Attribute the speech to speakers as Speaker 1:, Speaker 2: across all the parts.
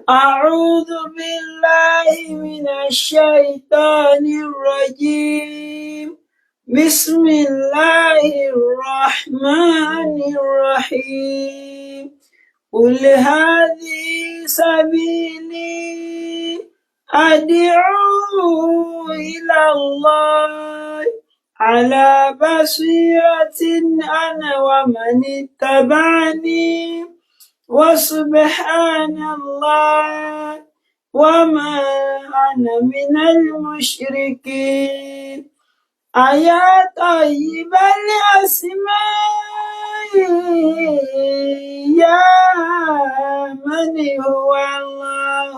Speaker 1: أعوذ بالله من الشيطان الرجيم. بسم الله الرحمن الرحيم. قل هذه سبيلي أدعو إلى الله على بصيرة أنا ومن اتبعني، وسبحان الله وما أنا من المشركين. أيا طيب الأسماء، يا من هو الله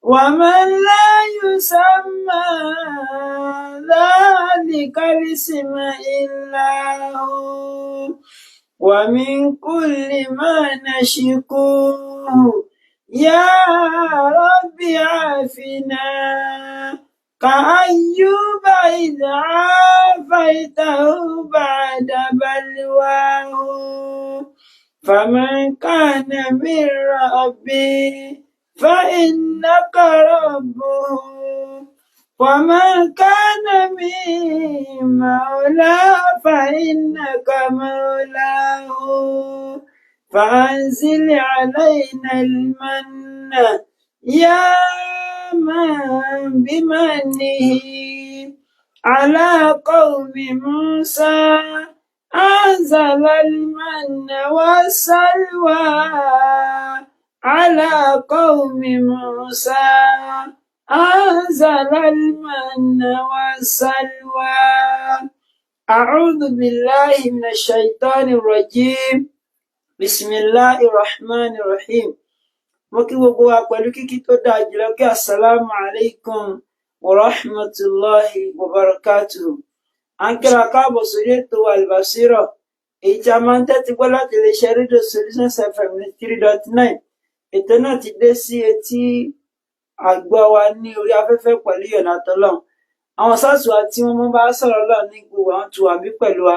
Speaker 1: ومن لا يسمى ذلك الاسم إلا هو، ومن كل ما نشكوه يا رب عافنا، كأيوب إذ عافيته بعد بلواه، فمن كان من ربي فإنك ربه، ومن كان من مولاه فإنك مولاه، فأنزل علينا المن يا من بمنه على قوم موسى أنزل المن والسلوى، على قوم موسى أنزل المن والسلوى. أعوذ بالله من الشيطان الرجيم. بسم الله الرحمن الرحيم. Mo kí gbogbo wa pẹ̀lú kíkí tó dáa jùlọ kí السلام عليكم ورحمة الله وبركاته. À ń kíra káàbọ̀ sórí ètò Albasira, èyí tí a máa ń tẹ́tí gbọ́ láti iléeṣẹ́ rédíò Solutions FM ní 3.9. Ètò náà ti dé sí etí àgbọ̀ wa ní orí afẹ́fẹ́ pẹ̀lú ìyọ̀nà tọ́lọ́run. Àwọn sáàsù wa tí wọ́n máa bá sọ̀rọ̀ lọ́ọ̀ ní gbogbo àwọn tó wà bí pẹ̀lú wa,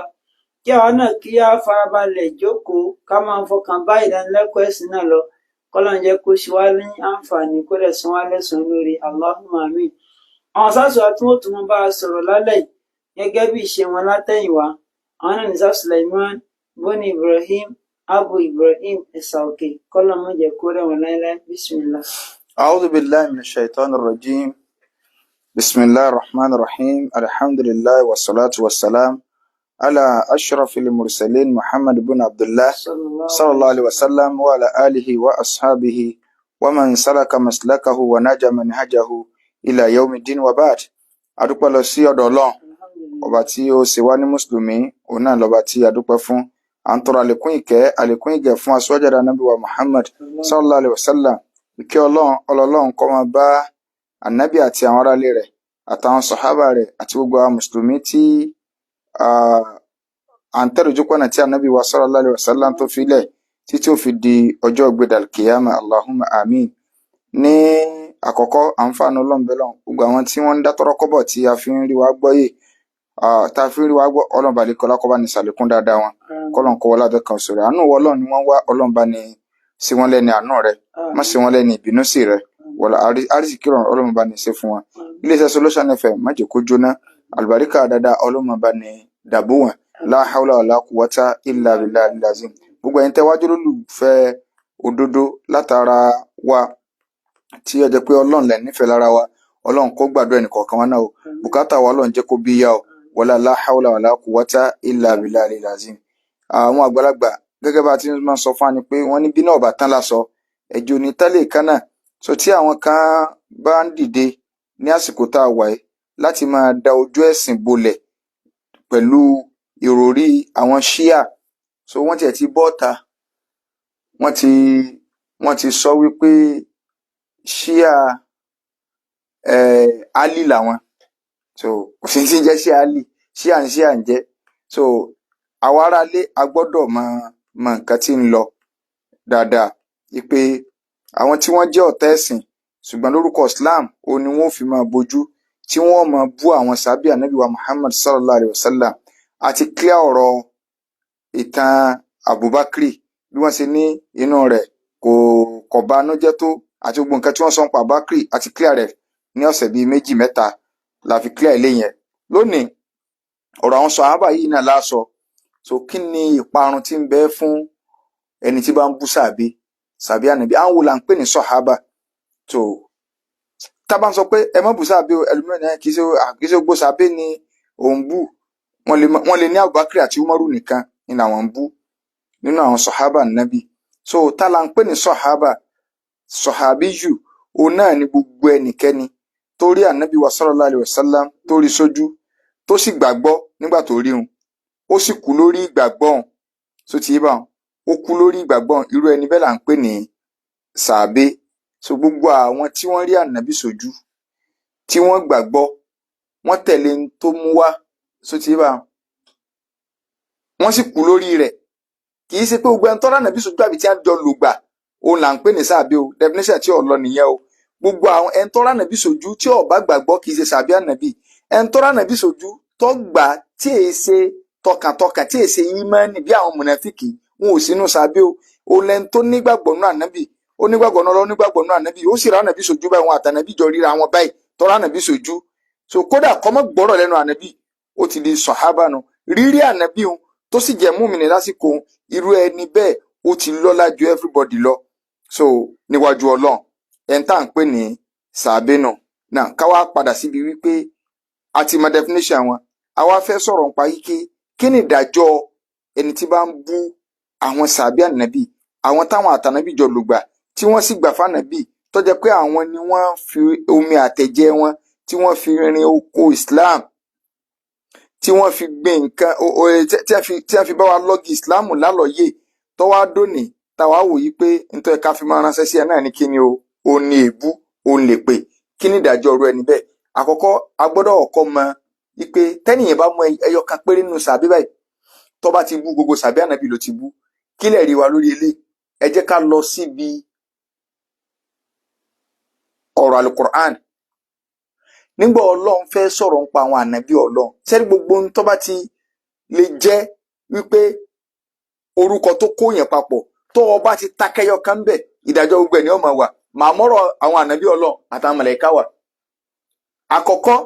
Speaker 1: kí àwa náà kí á farabalẹ̀ jókòó, ká máa fọkàn bá ìdánilẹ́kọ̀ọ́ ẹ̀sìn náà lọ. Kọ́lọ́n jẹ́ kó ṣe wá ní àǹfààní, kó dẹ̀ san wá lẹ́san lórí. اللهم آمين. Àwọn sáàsù wa tí wọ́n tún máa bá a sọ̀rọ̀ lálẹ́ yìí gẹ́gẹ́ bí ìṣe wọn látẹ̀yìnwá, àwọn náà ní Sá Suleiman boni Ibrahim Abu Ibrahim Ẹ̀sà Òkè. Kọ́lọ́n má jẹ́ kó rẹ̀ wọ́n láéláé. بسم الله.
Speaker 2: أعوذ بالله من الشيطان الرجيم. بسم الله الرحمن الرحيم. الحمد لله والصلاة والسلام على أشرف المرسلين محمد بن عبد الله
Speaker 1: صلى الله
Speaker 2: صلى الله عليه وسلم وعلى آله وأصحابه ومن سلك مسلكه ونهج منهجه إلى يوم الدين، وبعد. Adúpẹ́ lọ sí ọ̀dọ̀ Ọlọ́run, ọba tí ó ṣe wá ní mùsùlùmí. Òun náà lọ́ba tí a dúpẹ́ fún. À ń tọrọ àlékún ìkẹ́, àlékún ìgẹ̀ fún aṣíwájú Ànábì wa Muhammad صلى الله عليه وسلم. Ìkẹ́ Ọlọ́run, ọlọ́run kó máa bá ànábì àti àwọn aráalé rẹ̀ àtàwọn sọ̀hábà rẹ̀ àti gbogbo àwọn mùsùlùmí tí à ń tẹ̀lé ojú pọ̀nà tí ànábì wa صلى الله عليه وسلم tó filẹ̀ títí ó fi di ọjọ́ ìgbéda kìyàmà. اللهم آمين. Ní àkọ́kọ́, à ń fàánú Ọlọ́run bẹ́ẹ̀ lọ́hùn gbogbo àwọn tí wọ́n ń dá tọ́rọ́ kọ́bọ̀ tí a fi ń rí wa gbọ́ yìí, tá a fi ń rí wa gbọ́. Ọlọ́run balẹ̀ kọ́lá kọ́ bá ní sàlékún dáadáa wọn, kọ́lọ́n kọ́ wọlé àdọ́kan sọ̀rọ̀ àánú wọ Ọlọ́run ni wọ́n wá. Ọlọ́run bá ní sí wọn lẹ́ni àánú rẹ, má sí wọn lẹ́ni ìbínú sí rẹ. Wọlé àrísìkí rọrùn, Ọlọ́run bá ní ṣe fún wọn. Iléeṣẹ́ Solution FM, má jẹ́ kó jóná. Àlùbáríkà dáadáa, Ọlọ́run bá ní dàbò wọn. لا حول ولا قوة إلا بالله العظيم. Gbogbo ẹ̀yin tẹ́ wájú lólùfẹ́ òdodo látara wa, tí ó jẹ́ pé Ọlọ́run lẹ̀ nífẹ̀ẹ́ lára wa, Ọlọ́run kó gbàdúrà ẹnìkọ̀ọ̀kan wa náà o. Bùkátà wa, Ọlọ́run jẹ́ kó bí yá o. Wọlé لا حول ولا قوة إلا بالله العظيم. Àwọn àgbàlagbà, gẹ́gẹ́ bá a ti máa sọ fún wa ni pé wọ́n ní bí náà bá tán lásọ, ẹ̀jẹ̀ ò ní tẹ́lẹ̀ kan náà. So tí àwọn kan bá ń dìde ní àsìkò tá a wà yìí láti máa da ojú ẹ̀sìn bolẹ̀ pẹ̀lú ìròrí àwọn Ṣíà, so wọ́n tiẹ̀ ti bọ́ ta, wọ́n ti sọ wípé Ṣíà Ali làwọn. So kò sí ti ń jẹ́ Ṣíà Ali, Ṣíà ń Ṣíà ń jẹ́. So àwa aráalé, a gbọ́dọ̀ mọ mọ nǹkan tí ń lọ dáadáa, wípé àwọn tí wọ́n jẹ́ ọ̀tá ẹ̀sìn, ṣùgbọ́n lórúkọ Islam, òun ni wọ́n fi máa bojú tí wọ́n máa bú àwọn sábẹ́ ànábì wa Muhammad صلى الله عليه وسلم. Àti clear ọ̀rọ̀ ìtàn Abubakar, bí wọ́n ṣe ní inú rẹ̀ kò banújẹ́ tó. Àti gbogbo nǹkan tí wọ́n sọ ń pa Abubakar àti clear rẹ̀ ní ọ̀sẹ̀ bíi méjì mẹ́ta la fi clear ilé yẹn. Lónìí, ọ̀rọ̀ àwọn sọ̀hábà yìí náà láàsọ. So kí ni ìparun tí ń bẹ fún ẹni tí bá ń bú sàbí, sàbí ànàbí? Àwọn wo là ń pè ní sọ̀hábà? Tó tá bá ń sọ pé ẹ má bú sàbí o, ẹlòmíràn ní kì í ṣe gbogbo sàbí ni òun bú. Wọ́n lè ní Abubakar àti Umaru nìkan ni làwọn ń bú nínú àwọn sọ̀hábà nàbí. So tá là ń pè ní sọ̀hábà? Sọ̀hábíyù òun náà ni gbogbo ẹnikẹ́ni tó rí ànábì wa sallallahu alaihi wasallam, tó rí sójú, tó sì gbàgbọ́ nígbà tó rí òun, ó sì kú lórí ìgbàgbọ́ òun. So ti yé báwọn, ó kú lórí ìgbàgbọ́ òun, irú ẹni bẹ́ẹ̀ là ń pè ní sàábé. So gbogbo àwọn tí wọ́n rí ànábì sójú, tí wọ́n gbàgbọ́, wọ́n tẹ̀lé n tó mú wá, so ti yé báwọn, wọ́n sì kú lórí rẹ̀. Kì í ṣe pé gbogbo ẹni tó rí ànábì sójú àbí tí wọ́n jọ lògbà òun là ń pè ní sàábé o. Definition tí ò lọ nìyẹn o. Gbogbo àwọn ẹni tó rí ànábì sójú tí ó bá gbàgbọ́ kì í ṣe sàábé ànábì. Ẹni tó rí ànábì sójú tó gbà, tí èé ṣe tọkàntọkàn, tí èé ṣe ìmánì bí àwọn mùnàfíkì, wọn ò sínú sàábé o. Òun lẹni tó nígbàgbọ́ nínú ànábì, ó nígbàgbọ́ nínú Ọlọ́run, nígbàgbọ́ nínú ànábì, ó sì rí ànábì sójú báyìí, wọn àtànábì jọ ríra wọn báyìí, tó rí ànábì sójú. So kódà kó má gbọ́rọ̀ lẹ́nu ànábì, ó ti di sọ̀hábà nu. Rírí ànábì òun tó sì jẹ́ múmìnì lásìkò òun, irú ẹni bẹ́ẹ̀ ó ti lọ́lá ju everybody lọ. So níwájú Ọlọ́run, ẹni tá à ń pè ní sàábé nù náà. Ká wá padà síbi wípé a ti mọ definition wọn, a wá fẹ́ sọ̀rọ̀ nípa yíké kí ni ìdájọ́ ẹni tí bá ń bú àwọn sàábé ànábì, àwọn táwọn àtànábì jọ lògbà, tí wọ́n sì gbà fànábì, tó jẹ́ pé àwọn ni wọ́n fi omi àtẹ̀jẹ́ wọn tí wọ́n fi rin oko Islam, tí wọ́n fi gbin nǹkan tí wọ́n fi bá wa lọ́gì Islam lálọ́yè, tó wá dóní táwa wò yí pé nítorí ká fi máa ránṣẹ́ sí ẹ náà ní kí ni o, òun ní èébú, òun lè pè. Kí ni ìdájọ́ ọ̀rọ̀ ẹni bẹ́ẹ̀? Àkọ́kọ́, a gbọ́dọ̀ kọ́kọ́ mọ̀ wípé tẹ́nìyàn bá mú ẹyọ kan péré nínú sàbí báyìí, tó bá ti bú gbogbo sàbí ànábì ló ti bú. Kí lẹ̀ rí wa lórí eléyìí? Ẹ jẹ́ ká lọ síbi ọ̀rọ̀ alukur'an. Nígbà Ọlọ́run fẹ́ sọ̀rọ̀ nípa àwọn ànábì Ọlọ́run, sẹ́ni gbogbo ohun tó bá ti lè jẹ́ wípé orúkọ tó kó yẹn papọ̀, tó o bá ti takẹyọ kan bẹ̀, ìdájọ́ gbogbo ẹ̀ ní ọmọ wà. Màá mọ́rọ̀ àwọn ànábì Ọlọ́run àtàwọn màláíkà wà. Àkọ́kọ́,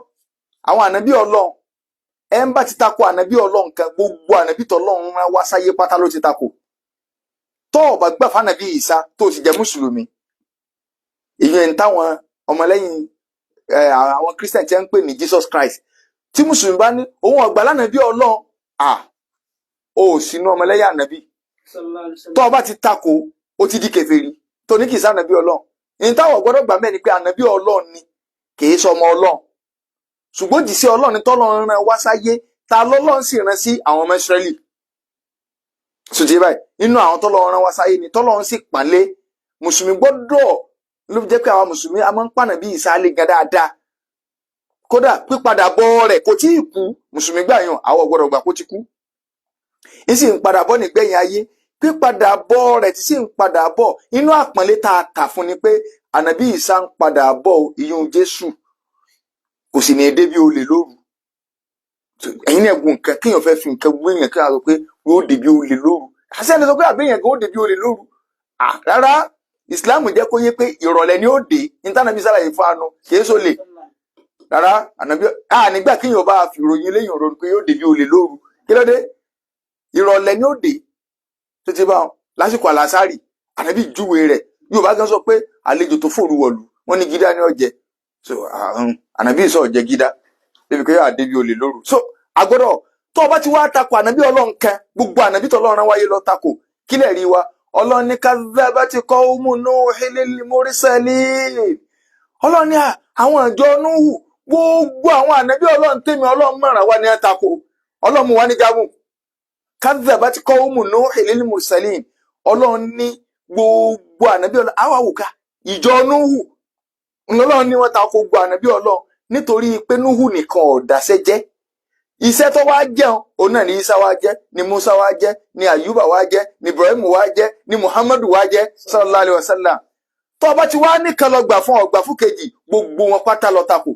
Speaker 2: àwọn ànábì Ọlọ́run, ẹ ń bá ti takò ànábì Ọlọ́run kan, gbogbo ànábì tọ́lọ́run rán wá sáyé pátá ló ti takò. Tó o bá gbà fánàbí Ìsá, tó o sì jẹ́ mùsùlùmí, èyí ẹni táwọn ọmọlẹ́yìn ẹ àwọn Christian ti ń pè ní Jesus Christ, tí mùsùlùmí bá ní òun ọ̀gbà lánàbí Ọlọ́run, à o ò sínú ọmọlẹ́yìn ànábì.
Speaker 1: Sallallahu alaihi wasallam.
Speaker 2: Tó o bá ti takò, ó ti di kèfèrí, tó ní kì í sànàbí Ọlọ́run. Ní táwọn gbọ́dọ̀ gbà mẹ́ni pé ànábì Ọlọ́run ni, kì í sọmọ Ọlọ́run, ṣùgbọ́n òjìṣẹ́ Ọlọ́run ni tọ́lọ́run rán wá sáyé. Ta lọ́lọ́run sì rán sí àwọn ọmọ Ísírẹ́lì sùtì báyìí? Nínú àwọn tọ́lọ́run rán wá sáyé ni tọ́lọ́run sì pàlẹ́. Mùsùlùmí gbọ́dọ̀ ló fi jẹ́ pé àwọn mùsùlùmí a máa ń pànà bí ìsàlẹ̀ gan dáadáa. Kódà pípadà bọ̀ rẹ̀ kò tí ì kú, mùsùlùmí gbà yàn, àwọn gbọ́dọ̀ gbà kó ti kú, ń sì ń padà bọ̀ nígbẹ̀yìn ayé. Pípadà bọ̀ rẹ̀ tí sì ń padà bọ̀, inú àpọ́nlé tá a kà fún ni pé ànàbí Ìsá ń padà bọ̀, ìyún Jésù, kò sì ní í dé bí olè lóru. Ẹ̀yin náà gun nǹkan kéèyàn fẹ́ fi nǹkan gbé yẹn, kéèyàn sọ pé yóò dé bí olè lóru. Àṣẹ ẹni sọ pé àbí yẹn kan ó dé bí olè lóru? Rárá, Ìsìláàmù jẹ́ kó yé pé ìrọ̀lẹ́ ni ó dé. Ìtànàbí sàlàyé fún anu kìí sólè rárá. Ànàbí nígbà kéèyàn bá fi ròyìn léyìn òrò pé yóò dé bí olè lóru, kí ló dé? Ìrọ̀lẹ́ ni ó dé, tó ti bá wọn lásìkò àlàsárì. Ànàbí júwe rẹ̀. Yorùbá gan sọ pé àlejò tó fòru wọ̀lú, wọn ní gídá ní ọ̀jẹ̀. So ànàbí sọ ọ̀jẹ̀ gídá débi pé yóò dé bí olè lóru. So agbọ́dọ̀ tó o bá ti wá takò ànàbí Ọlọ́run kan, gbogbo ànàbí tó Ọlọ́run wáyé lọ takò. Kílẹ̀ rí wa? Ọlọ́run ní kadhabati qawmu Nuhin lil mursalin. Ọlọ́run ní àwọn ìjọ Núhù, gbogbo àwọn ànàbí Ọlọ́run tèmi Ọlọ́run mọ̀ràn wá ní àtakò. Ọlọ́run mú wá ní jámù. Kadhabati qawmu Nuhin lil mursalin. Ọlọ́run ní gbogbo ànàbí Ọlọ́run àwọn àwòká ìjọ Núhù ńlọrọ̀ ní wọ́n takò gbogbo ànàbí Ọlọ́run, nítorí pé Núhù nìkan ò dáṣẹ́ jẹ́. Iṣẹ́ tó wá jẹun òun náà ní Isa wá jẹ́, ní Musa wá jẹ́, ní Ayuba wá jẹ́, ní Ibrahim wá jẹ́, ní Muhammadu wá jẹ́, sallallahu alayhi wa sallam. Tó o bá ti wá nìkan lọ gbà fún ọgbà fún kejì, gbogbo wọn pátá lọ takò.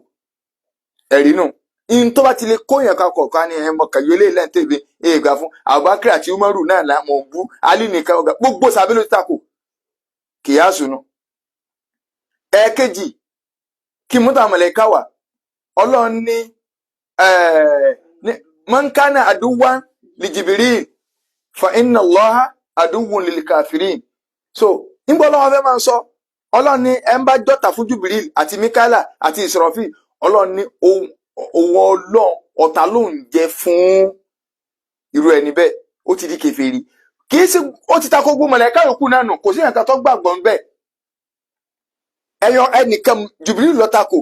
Speaker 2: Ẹ̀rí nù in tó bá ti lè kóyàn kakọ̀ ká ní ẹmọ kàyọ ilé ilẹ̀ tèmi èègbà fún Abubakar àti Umaru náà là mọ̀ ń bú Ali nìkan ọ̀gá, gbogbo sàbí ló ti takò kìyàsù nu. Ẹ̀ẹ̀kejì kí mú tàwọn mọ̀lẹ́kà wà, Ọlọ́run ní man kana aduwwan li Jibril fa inna Allaha aduwwun lil kafirin. So nígbà Ọlọ́run fẹ́ máa sọ, Ọlọ́run ní ẹ ń bá jọ́ta fún Jibril àti Mikaela àti Israfil, Ọlọ́run ní òun Ọlọ́run ọ̀tá ló ń jẹ fún irú ẹni bẹ́ẹ̀, ó ti di kèfèrí. Kì í ṣe ó ti ta ko gbogbo mọ̀lẹ́kà yòókù náà nù, kò sí nǹkan tó gbàgbọ́ ńbẹ̀. Ẹyọ ẹnìkan Jibril ló tako.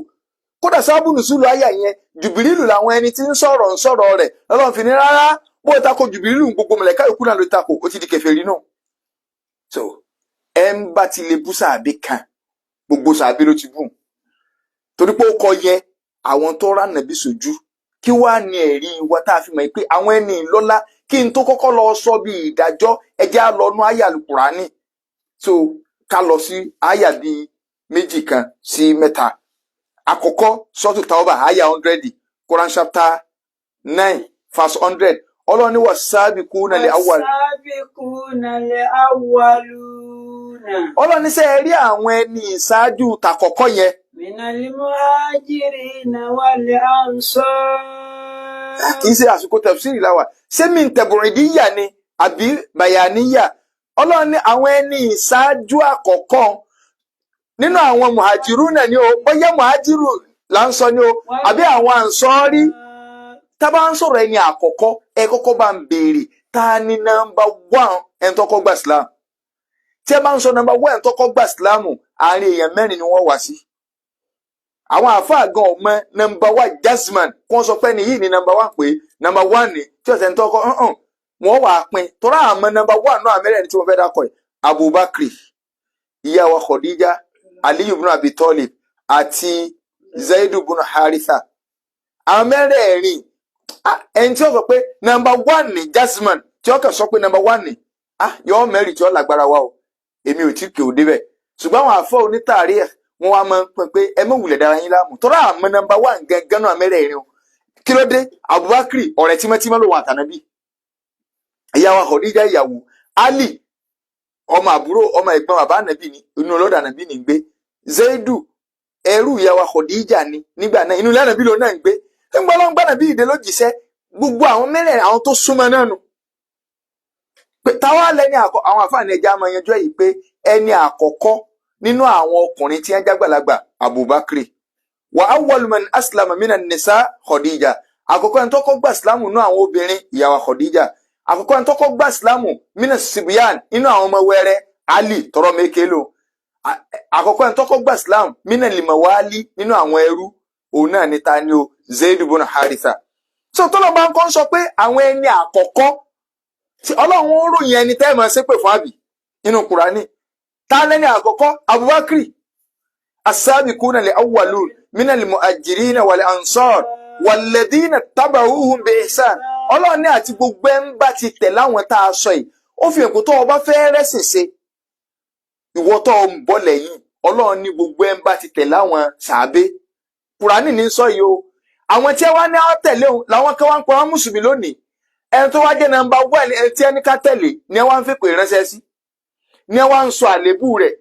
Speaker 2: Kódà sábùnù sùlù àyà yẹn, Jùbìrìlù làwọn ẹni tí ń sọ̀rọ̀ ń sọ̀rọ̀ rẹ̀ lọ́lọ́run fi ní rárá, bó o tako Jùbìrìlù, gbogbo mọ̀lẹ́kà yòókù náà ló tako, ó ti di kèfèrí náà. So ẹ ń bá ti lè bú sàbí kan, gbogbo sàbí ló ti bù, torí pé ó kọ yẹ àwọn tó rà nàbí sójú. Kí wàá ní ẹ̀rí wa tá a fi mọ̀ pé àwọn ẹni ìlọ́lá? Kí n tó kọ́kọ́ lọ sọ bí ìdájọ́, ẹjẹ́ á lọ nú àyà Àlùkùránì. So ká lọ sí àyà bíi méjì kan sí mẹ́ta. Àkọ́kọ́, Sọ́tù Tauba, àyà 100, Quran chapter 9 verse 100. Ọlọ́run ní was-sabiquna al-awwal.
Speaker 1: Was-sabiquna al-awwaluna.
Speaker 2: Ọlọ́run ní sẹ́ ẹ rí àwọn ẹni ìṣáájú tàkọ́kọ́ yẹn.
Speaker 1: Minal muhajirina wal ansar.
Speaker 2: Kì í ṣe àsìkò tafsiri la wà. Ṣé mi ń tẹ̀bùrìdíyà ni àbí bàyàníyà? Ọlọ́run ní àwọn ẹni ìṣáájú àkọ́kọ́ nínú àwọn muhajiru náà ni o, bóyá muhajiru là ń sọ ni o àbí àwọn ansọ́rí. Tá bá ń sọ̀rọ̀ ẹni àkọ́kọ́, ẹ kọ́kọ́ bá ń béèrè, ta ni number one ẹni tó kọ́ gba Islam? Tí ẹ bá ń sọ number one ẹni tó kọ́ gba Islam, àárín èèyàn mẹ́rin ni wọ́n wá sí. Àwọn àáfàá gan ọmọ number one jasman kí wọ́n sọ pé ní yìí ni number one, pé number one ni tí ọ̀sẹ̀ ń tọ́kọ́ hàn wọ́n wà á pín tọ́ra. Àmọ́ number one náà, mẹ́rẹ̀ẹ̀rin tí wọ́n fẹ́ dákọ̀ ẹ̀: Abubakar, ìyá wa Khadija, Aliyu ibn Abi Talib àti Zaidu ibn Haritha. Àwọn mẹ́rẹ̀ẹ̀rin, ẹni tí ó sọ pé number one ni jasman, tí ó kàn sọ pé number one ni, yọ mẹ́rin tí ó lágbára wa o, èmi ò tí kì ó débẹ̀. Ṣùgbọ́n àwọn àfọ onítàrí ẹ̀ wọ́n wá máa ń pín pé ẹ má wulẹ̀ dára yín láàmú tọ́ra àmọ́ number one gangan náà mẹ́rẹ̀ẹ̀rin o. Kí ló dé? Abubakar, ọ̀rẹ́ tímọ́tímọ́ lòun àtànábì. Ìyá wa Khadija, ìyàwó. Ali, ọmọ àbúrò, ọmọ ẹ̀gbọ́n bàbá ànàbì ni, inú ọlọ́dà ànàbì ní gbé. Zaidu, ẹrú ìyá wa Khadija ni nígbà náà, inú ilé ànàbì ló náà ń gbé. Ńgbọ́ ló ń gbà nàbí ìdè ló jíṣẹ́. Gbogbo àwọn mẹ́rẹ̀ẹ̀rin, àwọn tó súnmọ́ náà nù. Pé táwa lẹ́ni àkọ́, àwọn àfààní ẹja máa yanjú èyí pé ẹni àkọ́kọ́ nínú àwọn ọkùnrin tí wọ́n jágbàlagbà, Abubakar. Wa awwal man aslama minan nisa, Khadija. Àkọ́kọ́ ẹni tó kọ́ gba ìsìlámù nínú àwọn obìnrin, ìyá wa Khadija. Àkọ́kọ́ ẹni tó kọ́ gba ìsìlámù minas sibiyan, nínú àwọn ọmọ wẹrẹ, Ali tọrọ meke lò. Àkọ́kọ́ ẹni tó kọ́ gba ìsìlámù minal mawali, nínú àwọn ẹrú, òun náà ní ta ni o? Zaid ibn Haritha. So tọ́lọ́ bá ń kọ́ ń sọ pé àwọn ẹni àkọ́kọ́ tí Ọlọ́run ó ròyìn ẹni tẹ́ ẹ̀ máa ṣépè fún àbí nínú Kùránì, ta lẹ́ni àkọ́kọ́? Abubakar. As-sabiquna al-awwalun min al-muhajirina wal-ansar walladhina taba'uhum bi ihsan. Ọlọ́run ní àti gbogbo ẹ̀ ń bá ti tẹ̀ láwọn tá a sọ yìí. Ó fi hàn pé tó o bá fẹ́ rẹ́sìn ṣe, ìwọ tó o ń bọ̀ lẹ́yìn, Ọlọ́run ní gbogbo ẹ̀ ń bá ti tẹ̀ láwọn sàábé. Kùránì ní sọ yìí o. Àwọn tí wọ́n ní àwọn tẹ̀lé òun làwọn kan wá ń pa wọn mùsùlùmí lónìí. Ẹni tó wá jẹ́ number one, ẹni tí ẹni ká tẹ̀lé ni wọ́n ń fipè ránṣẹ́ sí, ni wọ́n ń sọ àlébù rẹ̀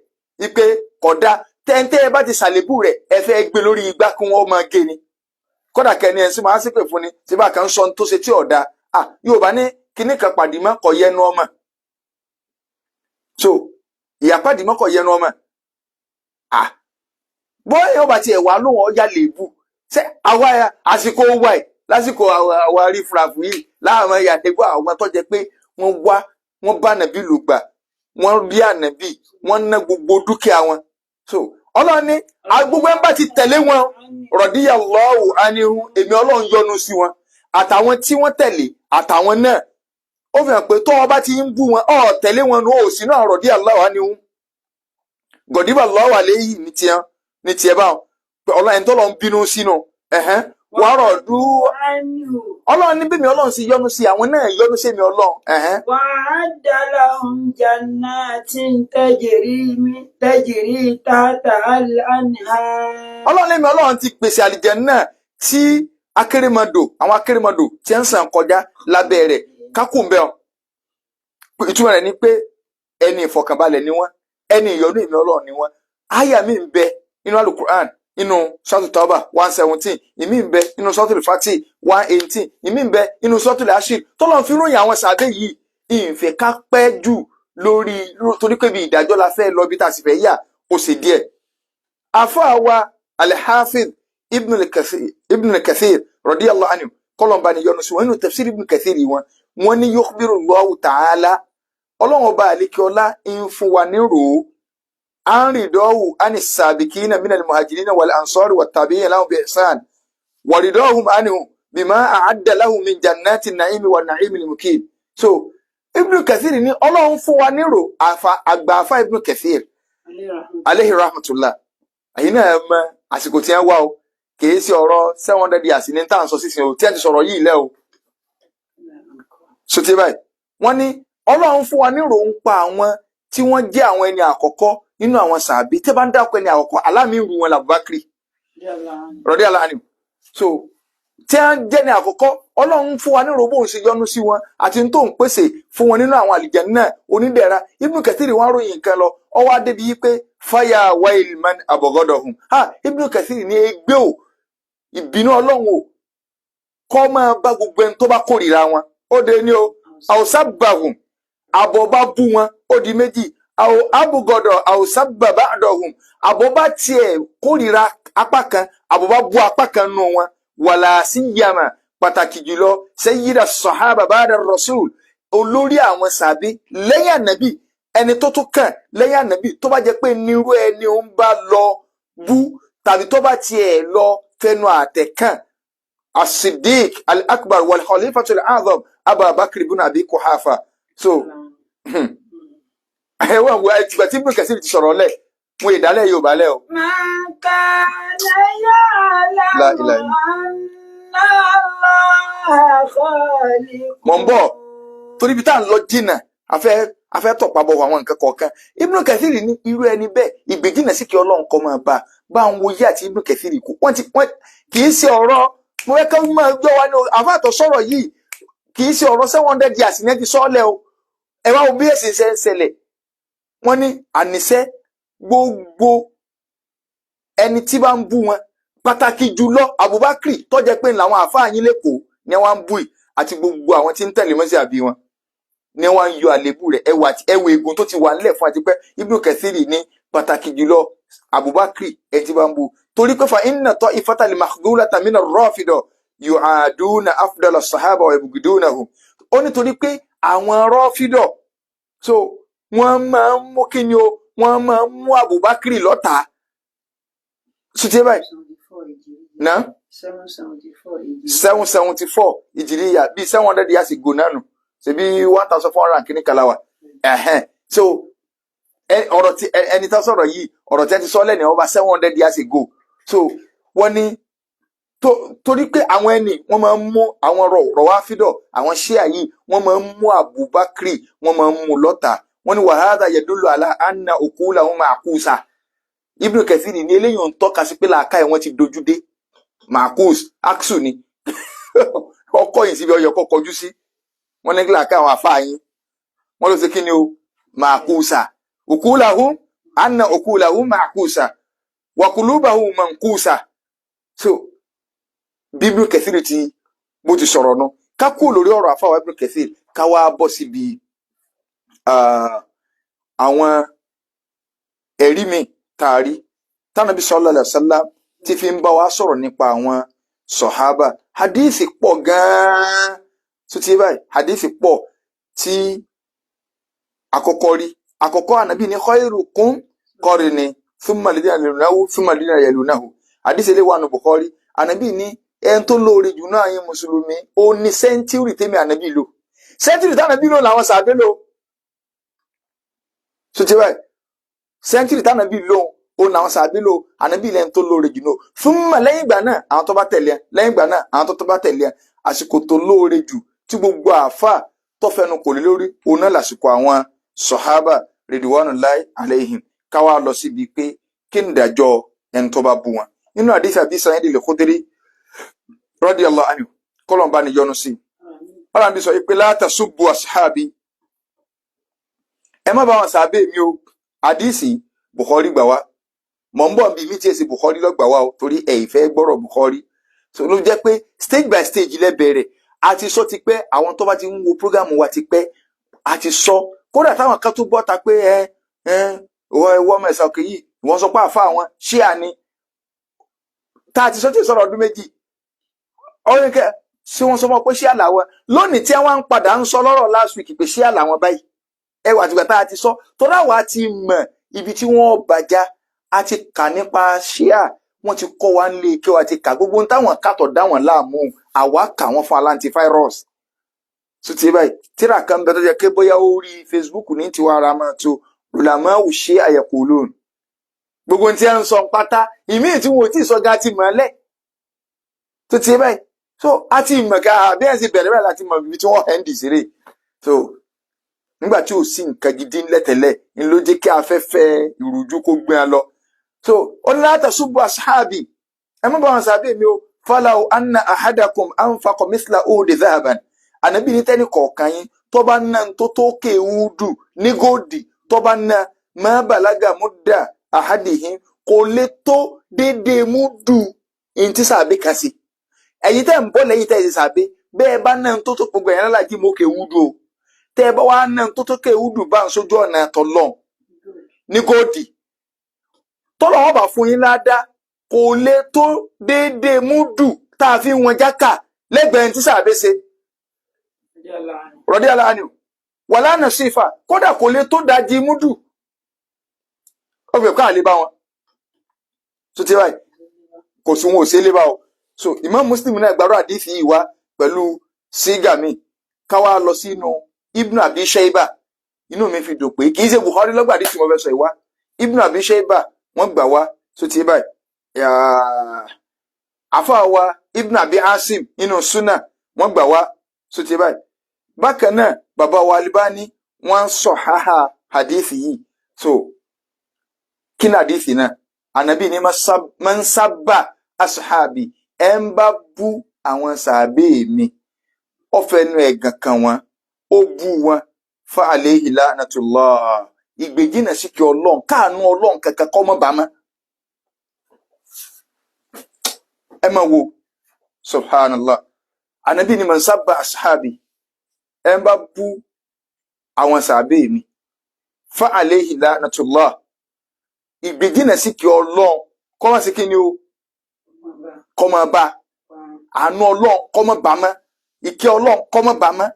Speaker 2: ipe kódà tẹ́ńtẹ́ ẹ bá ti ṣàlébù rẹ̀, ẹ fẹ́ gbé lórí igbá kí wọ́n máa gé ni. Kódà kẹ́ni ẹ̀ ń sì máa ń ṣépè fún ni tí bá kan ń sọ tó ṣe tí ọ̀dà ah Yorùbá ní kinní kan pàdé mọ́ kọ̀ yẹnu ọmọ. So ìyá pàdé mọ́ kọ̀ yẹnu ọmọ. Ah, bóyá yóò bá tiẹ̀ wá lóhùn ọjà lèébù ṣé àwa àsìkò wa ẹ̀ lásìkò àwa rí fúrafú yìí láwọn ìyàtẹ̀gbọ́ àwọn tó jẹ́ pé wọ́n wá, wọ́n bá nàbí lùgbà, wọ́n rí ànàbí, wọ́n ná gbogbo dúkìá wọn. So Ọlọ́run ní gbogbo ẹ̀ ń bá ti tẹ̀lé wọn, radiyallahu anhu, èmi Ọlọ́run yọ́nú sí wọn àtàwọn tí wọ́n tẹ̀lé àtàwọn náà. Ó fi hàn pé tó o bá ti ń bú wọn, ọ̀ tẹ̀lé wọn nù, ó sì náà radiyallahu anhu gọ̀díbà lọ́wọ́ àléyìí ní tiẹ̀ ní tiẹ̀ báwọn pé Ọlọ́run ẹni tó lọ ń bínú sínú ẹ̀hẹ́n wàárọ̀ dú.
Speaker 1: عنه.
Speaker 2: Ọlọ́run ní bí mi Ọlọ́run sì yọ́nú sí àwọn náà, yọ́nú sí mi Ọlọ́run ẹ̀hẹ́n.
Speaker 1: وأعد لهم جنات تجري تحتها الأنهار.
Speaker 2: Ọlọ́run lẹ́mi Ọlọ́run ti pèsè àlìjánnà tí akérèmọdò, àwọn akérèmọdò tí ń sàn kọjá lábẹ́ rẹ̀. Kákùn bẹ́ẹ̀ o. Ìtumọ̀ rẹ̀ ni pé ẹni ìfọ̀kànbalẹ̀ ni wọ́n, ẹni ìyọ́nú èmi Ọlọ́run ni wọ́n. Àyà mi ń bẹ nínú alukur'an, nínú sọ́ọ̀tù Tawba 117, ìmí ń bẹ nínú sọ́ọ̀tù Fati 118, ìmí ń bẹ nínú sọ́ọ̀tù Ashir tọ́lọ́run fi ròyìn àwọn sàbẹ̀ yìí. Ìfẹ́ ká pẹ́ jù lórí, torí pé bí ìdájọ́ la fẹ́ lọ, bí tá a sì fẹ́ yà ó sì díẹ̀. Àfáà wa Al-Hafiz Ibn al-Kathir radiyallahu anhu, kọ́lọ̀mbà ni yọ́nú sí wọn, nínú tafsir Ibn Kathir wọn, wọ́n ní yukhbiru Allahu ta'ala, Ọlọ́run Ọba àlekíọ́lá ń fún wa ní ròó an ridahu ani sabikina min al-muhajirina wal ansari wat tabi'ina lahum bi ihsan wa ridahum anhu bima a'adda lahum min jannati na'imi wa na'imi al-muqim. So Ibn Kathir ní Ọlọ́run fún wa nírò. Àfa àgbà, àfa Ibn Kathir alayhi rahmatullah, àyìn náà mọ àsìkò tí wọ́n wá o, kìí ṣe ọ̀rọ̀ 700 years ní tá à ń sọ sísìn o tí wọ́n ti sọ̀rọ̀ yìí lẹ́ o. So tí báyìí, wọ́n ní Ọlọ́run fún wa nírò ń pa àwọn tí wọ́n jẹ́ àwọn ẹni àkọ́kọ́ nínú àwọn sàbí. Tẹ́ bá ń dákọ ẹni àkọ́kọ́, alámìírù wọn làbúbákiri radiyallahu anhu. So tí wọ́n jẹ́ ní àkọ́kọ́, Ọlọ́run fún wa nírò bóun ṣe yọ́nú sí wọn àti tó ń pèsè fún wọn nínú àwọn àlìjánnà onídẹ̀ra. Ibn Kathir wọn ròyìn nǹkan lọ, ọwọ́ adébi yìí pé faya wail man abghadahum. Ha, Ibn Kathir ní ẹgbẹ́ o, ìbínú Ọlọ́run o kọ́ máa bá gbogbo ẹni tó bá kórìíra wọn. Ó de ní o, àwòsábàhùn, àbọ̀ bá bú wọn, ó di méjì. Àwò abùgọ̀dọ̀ àwòsábàbà àdọ̀hùn, àbọ̀ bá tiẹ̀ kórìíra apá kan, àbọ̀ bá bú apá kan nù wọn. Wàlà síyàmà, pàtàkì jùlọ sayyida sahaba ba'da rasul, olórí àwọn sàbí lẹ́yìn ànábì, ẹni tó tún kàn lẹ́yìn ànábì, tó bá jẹ́ pé nírú ẹni ó ń bá lọ bú tàbí tó bá tiẹ̀ lọ fẹnu àtẹ̀ kàn as-Siddiq al-Akbar wal Khalifatul Azam Abubakar ibn Abi Quhafa. So ẹ wọ́n wo ẹtìgbà tí Ibn Kathir ti sọ̀rọ̀ lẹ̀, mo ìdálẹ̀ Yorùbá lẹ̀ o.
Speaker 1: من كان
Speaker 2: La
Speaker 1: يعلم
Speaker 2: ilaha illa.
Speaker 1: أن الله خالق
Speaker 2: Mọ̀ ń bọ̀, torí ibi tá à ń lọ jìnnà, afẹ́ tọ̀pá bọ̀ àwọn nǹkan kọ̀ọ̀kan. Ibn Kathir ní irú ẹni bẹ́ẹ̀, ìgbèjìnà sí kí Ọlọ́run kọ́ máa bá bá ń wo yé àti Ibn Kathir kú. Wọ́n ti wọ́n kì í ṣe ọ̀rọ̀ mo fẹ́ kí máa gbọ́ wa ní o. Àfáàtọ̀ sọ̀rọ̀ yìí, kì í ṣe ọ̀rọ̀ 700 years ní ẹ ti sọ́ọ́lẹ̀ o. Ẹ wá wo bí èsì ṣe ń ṣẹlẹ̀. Wọ́n ní àníṣẹ́ gbogbo ẹni tí bá ń bú wọn, pàtàkì jùlọ Abubakar, tó jẹ́ pé làwọn àáfàá yín lẹ́kọ̀ọ́ ni wọ́n ń bú yìí, àti gbogbo àwọn tí ń tẹ̀lé mọ́sí àbí wọn ni wọ́n ń yọ àlébù rẹ̀. Ẹwà àti ẹwà egun tó ti wà nílẹ̀ fún àti pé Ibn Kathiri ní pàtàkì jùlọ Abubakar, ẹni tí bá ń bú, torí pé fa inna ta'ifata al-makhdhulata mina ar-rafida yu'aduna afdala as-sahaba wa yubghidunahum. Ó nítorí pé àwọn rọ́fídọ̀, so wọ́n máa ń mú kí ni o, wọ́n máa ń mú Abubakar lọ́ta sùtì báyìí náà. 774 ìjìríyà, bíi 700 years ago náà nù, ṣebí 1400 kìíní kalawa ẹ̀hẹ́n. So ọ̀rọ̀ tí ẹni tó sọ̀rọ̀ yìí, ọ̀rọ̀ tí ẹ ti sọ lẹ́nu over 700 years ago. So wọ́n ní torí pé àwọn ẹni wọ́n máa ń mú àwọn rọ̀wáfídọ̀, àwọn ṣíà yìí, wọ́n máa ń mú Abubakar, wọ́n máa ń mú lọ́tà. Wọ́n ní wàhálà yadullu ala anna uqulahum ma'kusa. Ibn Kathir ní eléyìí ń tọ́ka sí pé làákàyè wọn ti dojú dé. Marcus axu ni ọkọ yìí síbi ọyọ kọ kọjú sí wọn ní làákàyè àwọn àfáà yín, wọn ló ṣe kí ni o, ma'kusa uqulahum, anna uqulahum ma'kusa wa qulubahum mankusa. So bí Ibn Kathir ti bó ti sọ̀rọ̀ nu, ká kúrò lórí ọ̀rọ̀ àfáà Ibn Kathir, ká wá bọ́ síbi àwọn ẹ̀rí mi tá a rí tánàbí sallallahu alaihi wasallam tí fi ń bá wa sọ̀rọ̀ nípa àwọn sọ̀hábà. Hadithi pọ̀ gan-an tó ti báyìí, hadithi pọ̀ tí àkọ́kọ́ rí. Àkọ́kọ́, ànábì ní khairukum qarni thumma alladhina yalunahu thumma alladhina yalunahu. Hadithi ilé wa nù Bukhari. Ànábì ní ẹni tó lóore jù náà yín mùsùlùmí, ó ní century tèmi ànábì lò. Century tánàbí lò làwọn sàbẹ̀ lò tó ti báyìí. Century tánàbí lò ó làwọn sàbẹ̀ lò. Ànábì lẹ́ni tó lóore jù náà, thumma lẹ́yìn ìgbà náà àwọn tó bá tẹ̀lé ẹ, lẹ́yìn ìgbà náà àwọn tó bá tẹ̀lé ẹ. Àsìkò tó lóore jù tí gbogbo àáfàá tó fẹnu kò lé lórí, òun náà lásìkò àwọn sọ̀hábà ridwanullahi alaihim. Káwá lọ síbi pé kí ni ìdájọ́ ẹni tó bá bú wọn. Nínú àdìsí Abi Sa'id al-Khudri radiyallahu anhu, kọ́lọ̀mbá ni yọ́nú sí i, ọ̀rọ̀ àbí sọ pé la tasubbu ashabi, ẹ má bá wọn sàbẹ̀ mi o. Àdìsí Bukhari gbà wá, Mọ̀ ń bọ̀ bí mi tí èsì Bukhari lọ́gbà wa o, torí ẹ̀ ìfẹ́ gbọ́rọ̀ Bukhari. So ló jẹ́ pé stage by stage lẹ́bẹ̀rẹ̀. A ti sọ ti pẹ́, àwọn tó bá ti ń wo program wa ti pẹ́, a ti sọ. Kódà táwọn kan tó bọ́ ta pé ẹ ẹ ìwọ ìwọ ọmọ ẹ̀sà òkè yìí, ìwọ́n sọ pé àfa àwọn ṣíà ni. Tá a ti sọ tí ì sọ̀rọ̀ ọdún 2. Ọ̀rẹ́ kẹ ṣé wọ́n sọ fún ọ pé ṣíà làwọn lónìí tí wọ́n ń padà ń sọ lọ́rọ̀ last week pé ṣíà làwọn báyìí. Ẹ wà àtìgbà tá a ti sọ, torí àwa ti mọ̀ ibi tí wọ́n bàjá. A ti kà nípa ṣíà, wọ́n ti kọ́ wa nílé kí wọ́n ti kà gbogbo ohun táwọn kàtọ̀ dá wọn láàmú, àwa kà wọ́n fún antivirus. Tó ti báyìí, tíra kan bẹ tó jẹ́ pé bóyá ó rí Facebook ní tiwa ara máa tó ulama ṣe àyẹ̀kọ́ lónìí, gbogbo ohun tí a ń sọ pátá, ìmíì tí wọn ò tí ì sọ ga ti mọ̀ ẹ́ lẹ̀. Tó ti báyìí, so a ti mọ̀ ká bí ẹ̀ ń ṣe bẹ̀rẹ̀ báyìí láti mọ̀ ibi tí wọ́n hẹ́ndì sí rè. So nígbà tí ò sí nǹkan gidi ńlẹ̀tẹ̀lẹ̀ ń ló jẹ́ kí afẹ́fẹ́ ìrújú kó gbé a lọ. So ó ní la tasubbu ashabi, ẹ má bá wọn sábẹ́ mi o. Falaw anna ahadakum anfaqa mithla uhudi dhahaban, ànábì ní tẹ́nì kọ̀ọ̀kan yín tó bá ná tó tó ké wúdù ní góòdì, tó bá ná, ma balaga mudda ahadihim, kò lè tó déédéé múdù ìntí sàbí kan sí. Ẹ̀yin tẹ́ ń bọ̀ lẹ́yìn tẹ́ ẹ ṣe sàbí bẹ́ẹ̀ bá ná tó tó gbogbo ẹ̀yìn alájí mọ́ ké wúdù o, tẹ́ ẹ bá wá ná tó tó ké wúdù bá ń sójú ọ̀nà tọ́lọ́n ní góòdì, tọ́lọ̀ wọn bá fún yín ládá, kò lè tó déédéé múdù tá a fi wọn jákà lẹ́gbẹ̀ẹ́ tí sàbí ṣe rọ̀dí aláàánú wàlá nàṣífà, kódà kò lè tó dajì múdù. Ó fi ká lè bá wọn tó ti báyìí, kò sí wọn ò sí lè bá o. So Imam Muslim náà gbàrú àdìsí yìí wá pẹ̀lú sígà mi. Káwá lọ sínú Ibn Abi Shayba. Inú mi fi dùn pé kì í ṣe Bukhari lọ́gbà àdìsí mo fẹ́ sọ ìwá, Ibn Abi Shayba wọ́n gbà wá. Tó ti báyìí, àfáà wa Ibn Abi Asim nínú Sunna wọ́n gbà wá. Tó ti báyìí, bákan náà bàbá wa Albani wọ́n sọ haha hadith yìí. So kí ni hadith náà? Ànábì ní man sabba ashabi, ẹ ń bá bú àwọn sàbẹ̀ mi, ó fẹnu ẹ̀gàn kan wọn, ó bú wọn, fa alayhi la'natullah, ìgbèjìnà sí kí Ọlọ́run káànú Ọlọ́run kankan kọ́ mọ́ bá mọ́. Ẹ máa wo subhanallah, ànábì ní man sabba ashabi, ẹ ń bá bú àwọn sàbẹ̀ mi, fa alayhi la'natullah, ìgbèjìnà sí kí Ọlọ́run kọ́ máa sí kí ni o, kọ́ máa bá àánú Ọlọ́run kọ́ máa bá mọ́, ìkẹ́ Ọlọ́run kọ́ máa bá mọ́,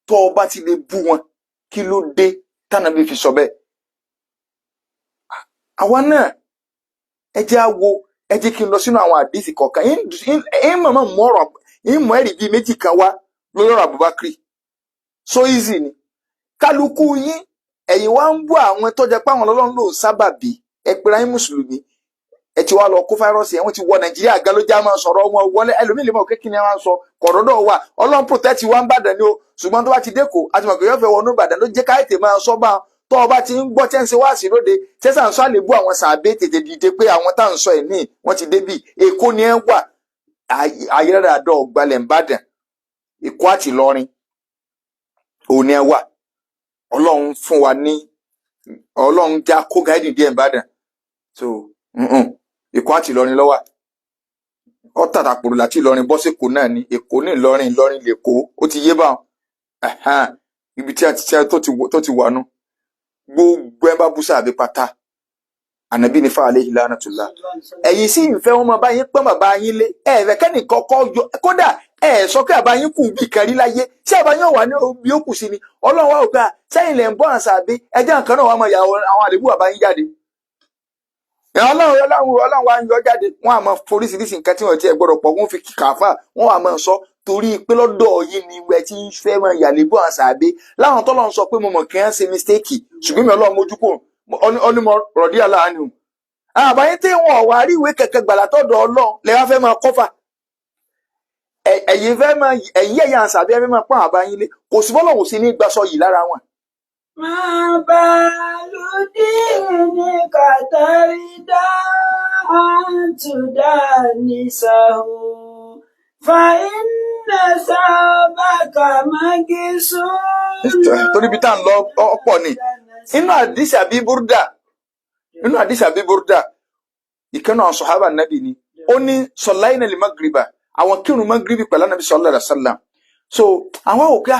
Speaker 2: tó o bá ti lè bú wọn. Kí ló dé tànàbí fi sọ bẹ́ẹ̀? Àwa náà ẹ jẹ́ á wo, ẹ jẹ́ kí n lọ sínú àwọn àdìsí kọ̀ọ̀kan ń mọ̀mọ́ mú ọ̀rọ̀ ń mọ̀ ẹ̀rí bíi méjì kan wá lórí ọ̀rọ̀ Abubakar. So easy ni kálukú yín, ẹ̀yin wá ń bú àwọn tó jẹ́ pé àwọn Ọlọ́run ló ń sábàbí. Ẹ pera yín mùsùlùmí, ẹ ti wá lọ kó fáírọ́ọ̀sì ẹ̀, wọ́n ti wọ Nàìjíríà gan ló já máa sọ̀rọ̀ wọn wọlé. Ẹlòmíì lè mọ̀ pé kí ni wọ́n sọ kọ̀rọ̀dọ̀ wà. Ọlọ́run protect wa ń bàdàn ni o, ṣùgbọ́n tó bá ti dẹ́kọ̀ àti mọ̀ pé yóò fẹ́ wọnú Ìbàdàn ló jẹ́ ká ètè máa sọ bá tó o bá ti ń gbọ́ tẹ́ ń ṣe wáàsí lóde tẹ́sà ń sọ àlébù àwọn sàbẹ̀, tètè dìde pé àwọn tá à ń sọ ẹ̀ ní wọ́n ti débì. Èkó ni ẹ wà, ayélujára ọ̀gbalẹ̀ ń bàdàn, Èkó àti Ìlọrin òní ẹ wà. Ọlọ́run fún wa ní Ọlọ́run já kó gáìdì díẹ̀ ń bàdàn. So Èkó àti Ìlọrin ló wà. Ọ tàtàpòrò láti Ìlọrin bọ́ sí Èkó náà ni Èkó ní Ìlọrin, Ìlọrin lèkó, ó ti yé báwọn. Ibi tí a ti tó ti wà nù. Gbogbo ẹ bá bú sáàbí pátá, ànábì ní fáwọn alayhi lanatullah. Ẹ̀yin sì ń fẹ́ wọn máa bá yín pọ́n bàbá yín lé, ẹ fẹ́ kẹ́nì kọ́kọ́ yọ. Kódà ẹ sọ pé àbá yín kù bí kẹrí láyé, ṣé àbá yín wà ní bí ó kù sí ni? Ọlọ́run wa ò gbà sẹ́yìn lẹ̀ ń bọ́ àṣà àbí ẹjẹ́ nǹkan náà wà máa yà àwọn àlébù bàbá yín jáde. Ọlọ́run ọlọ́run ọlọ́run wa ń yọ jáde, wọ́n á máa foríṣiríṣi nǹkan tí wọ́n ti ẹ̀ gbọ́dọ̀ pọ̀, wọ́n fi kàáfà, wọ́n á máa sọ torí pé lọ́dọ̀ yín ni ẹ ti ń fẹ́ máa yàlébù àṣà àbí láwọn tọ́lọ́ ń sọ pé mo mọ̀ kí wọ́n ṣe mistake, ṣùgbọ́n mi Ọlọ́run mójú kò ọ́nìmọ̀ rọ̀dí aláàánú àbáyé tí wọn wà rí ìwé kẹ̀kẹ́ gbàlà tọ̀dọ̀ Ọlọ́run lẹ wá fẹ́ máa kọ́fà. Ẹ̀yin fẹ́ máa ẹ̀yin ẹ̀yà àṣàbí ẹ fẹ́ máa pọ́n àbáyín lé, kò sí bọ́lọ̀ sí ní gbàsọ yìí lára wọn.
Speaker 1: Máa bá lùdí ní kàtàrí dá àǹtúndà ní sàhó. Fa iná sábàkà mágísù.
Speaker 2: Torí ibi tá à ń lọ ọ̀pọ̀ ni. Inú àdìsí àbí búrúdà, inú àdìsí àbí búrúdà Ìkànnì àwọn sọ̀hábà nàbì ni. Ó ní sọ̀láìnà lè magriba, àwọn kírun magribi pẹ̀lú Ànábì sallallahu alaihi wasallam. So àwọn òkè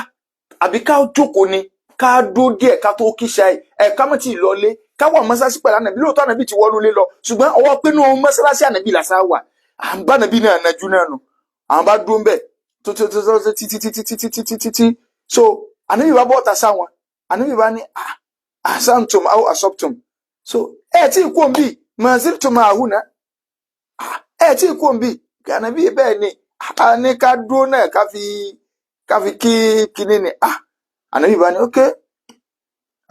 Speaker 2: àbí ká jókòó ni, ká dúró díẹ̀ ká tó kí ṣáì ẹ̀, ká mọ̀ tí ì lọlé, ká wà mọ́sálásí pẹ̀lú Ànábì. Lóòótọ́ Ànábì ti wọnú lé lọ, ṣùgbọ́n ọwọ́ pé nínú mọ́sálásí Ànábì làṣà wà, à ń bá Ànábì náà najú náà nù. Àwọn bá dúró ń bẹ̀ tó tó tó tó títí títí títí títí títí. So Ànábì bá bọ́ta sáwọn, Ànábì bá ní, "Ah, ahsantum aw asabtum." So ẹ tí ì kú òǹbí maziltum ahuna, ẹ tí ì kú òǹbí. Ànábì bẹ́ẹ̀ ni a ní ká dúró náà, ká fi kí kíní ni. Ah, Ànábì bá ní, "Ok,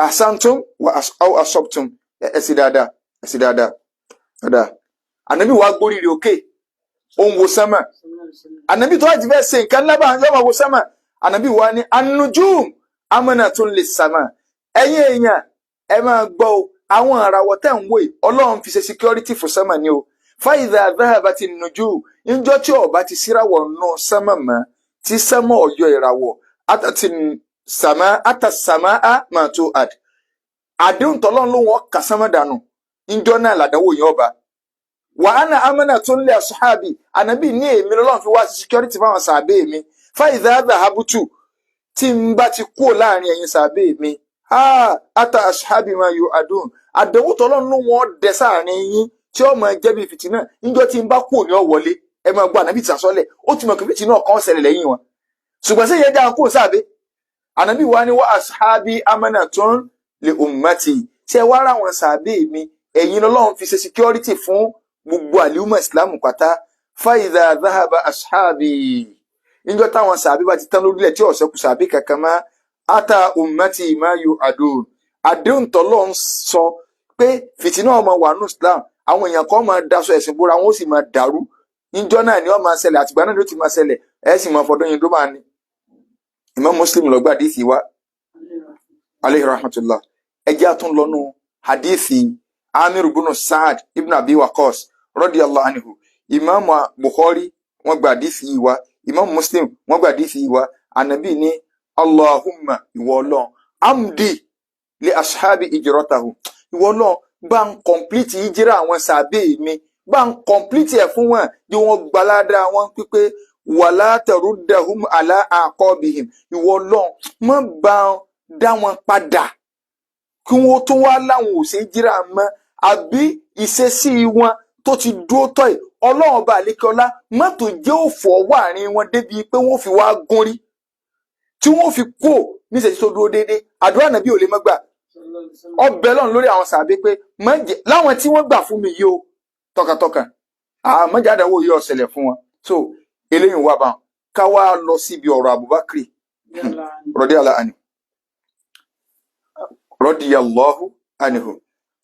Speaker 2: ahsantum wa aw asabtum." Ẹ sì dáadáa, ẹ sì dáadáa dáadáa. Ànábì wa gbórí rẹ̀ òkè, ó ń wo sánmà. Ànábì tó wá ti fẹ́ ṣe nǹkan ńlá bá yọ máa wo sánmà. Ànábì wa ní, "An-nujum amanatun lis-sama." Ẹ̀yin èèyàn, ẹ máa gbọ́ o, àwọn àràwọ̀ tẹ̀ ń wò yìí, Ọlọ́run fi ṣe security fún sánmà ni o. Fa idha dhahabati an-nujum, níjọ́ tí ó bá ti síràwọ̀ nù sánmà mọ́, tí sánmà ọ̀yọ́ ìràwọ̀, atati sàmà ata sàmà á mà tó ad, àdéhùn tọ́lọ́run ló wọ́n kà sánmà dànù, níjọ́ náà làdánwò yẹn ọba. Wa ana amanatun li ashabi. Ànábì ní èmi lọ́lọ́run fi wá sí security fáwọn sàbẹ̀ mi. Fa idha dhahabtu, tí n bá ti kúrò láàrin ẹ̀yin sàbẹ̀ mi, ah, ata ashabi ma yu'adun, àdánwò tọ́lọ́run ló wọ́n dẹ sáàrin yín tí ó máa jẹ́ bí fìtínà, níjọ́ tí n bá kúrò ní ó wọlé. Ẹ máa gbọ́, Ànábì ti sàsọ́lẹ̀, ó ti mọ̀ pé fìtínà kan ṣẹlẹ̀ lẹ́yìn wọn, ṣùgbọ́n sí ìyẹn dáa kúrò sábẹ́. Ànábì wa ní, wa ashabi amanatun li ummati. Tí ẹ wá ra àwọn sàbẹ̀ mi, ẹ̀yin lọ́lọ́run fi ṣe security fún gbogbo àlùmọ̀ ìsìlámù pátá. Fa idha dhahaba ashabi, níjọ́ táwọn sàbí bá ti tán lórílẹ̀ tí ó ṣẹ́kù sàbí kankan mọ́, ata ummati ma yu'adun, àdéhùn tọ́lọ́ ń sọ pé fìtínà ọmọ wà nù Islam, àwọn èèyàn kan máa daṣọ ẹ̀sìn bóra, wọn ó sì máa dàrú, níjọ́ náà ni ó máa ṣẹlẹ̀, àtìgbà náà ló ti máa ṣẹlẹ̀, ẹ̀ sì máa fọdún yín tó máa ní. Imam Muslim ló gba hadithi wa, aleyhi rahmatullah. Ẹ jẹ́ àtún lọ́nu hadithi Amir ibn Saad ibn Abi Waqas radiyallahu anhu. Imam Bukhari wọ́n gba hadithi yìí wá, Imam Muslim wọ́n gba hadithi yìí wá. Anabi ní, "Allahumma, ìwọ Ọlọ́run, amdi li ashabi hijratahu." Ìwọ Ọlọ́run, bá ń complete hijira àwọn sàbẹ̀ mi, bá ń complete ẹ̀ fún wọn bí wọ́n gbalada wọn pípé. Wala taruddahum ala aqabihim. Ìwọ Ọlọ́run, má bá dá wọn padà kí wọ́n tún wá láwọn ò ṣe jíra mọ́, àbí ìṣesí wọn tó ti dúró tọ́ ẹ̀. Ọlọ́run ọba àlékọ́lá, mọ́tò jẹ́ òfò ọwọ́ àárín wọn débi pé wọ́n fi wá gún rí tí wọ́n fi kú níṣẹ́jú tó dúró déédéé. Àdúrà nàbí ò lè má gbà. Ọbẹ̀ lọ́run lórí àwọn sàbí pé má jẹ́ láwọn tí wọ́n gbà fún mi yìí o tọkàntọkàn, àmọ́jà àdánwò yìí ó ṣẹlẹ̀ fún wọn. So eléyìí wà bá wọn. Ká wá lọ síbi ọ̀rọ̀ Abubakar radiyallahu anhu, radiyallahu anhu.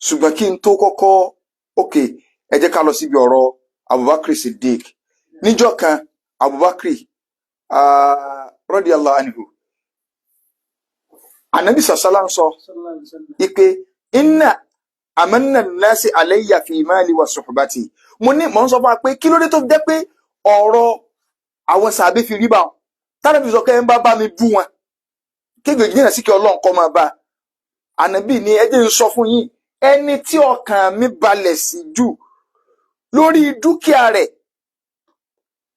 Speaker 2: Ṣùgbọ́n kí n tó kọ́kọ́, ok, ẹ jẹ́ ká lọ síbi ọ̀rọ̀ Abubakar Siddiq. Níjọ́ kan, Abubakar radiyallahu anhu, Anabi sàṣálà ń sọ ipe inna amanna nasi alayya fi mali wa suhbati. Mo ní mò ń sọ fún wa pé kí ló dé tó fi jẹ́ pé ọ̀rọ̀ àwọn sàbí fi rí bá wọn tánàbí sọ kẹ́ ń bá bá mi bú wọn kéèké jìnnà sí kí Ọlọ́run kọ́ máa bá ànábì ní. Ẹ jẹ́ n sọ fún yín, ẹni tí ọkàn mi balẹ̀ sí jù lórí dúkìá rẹ̀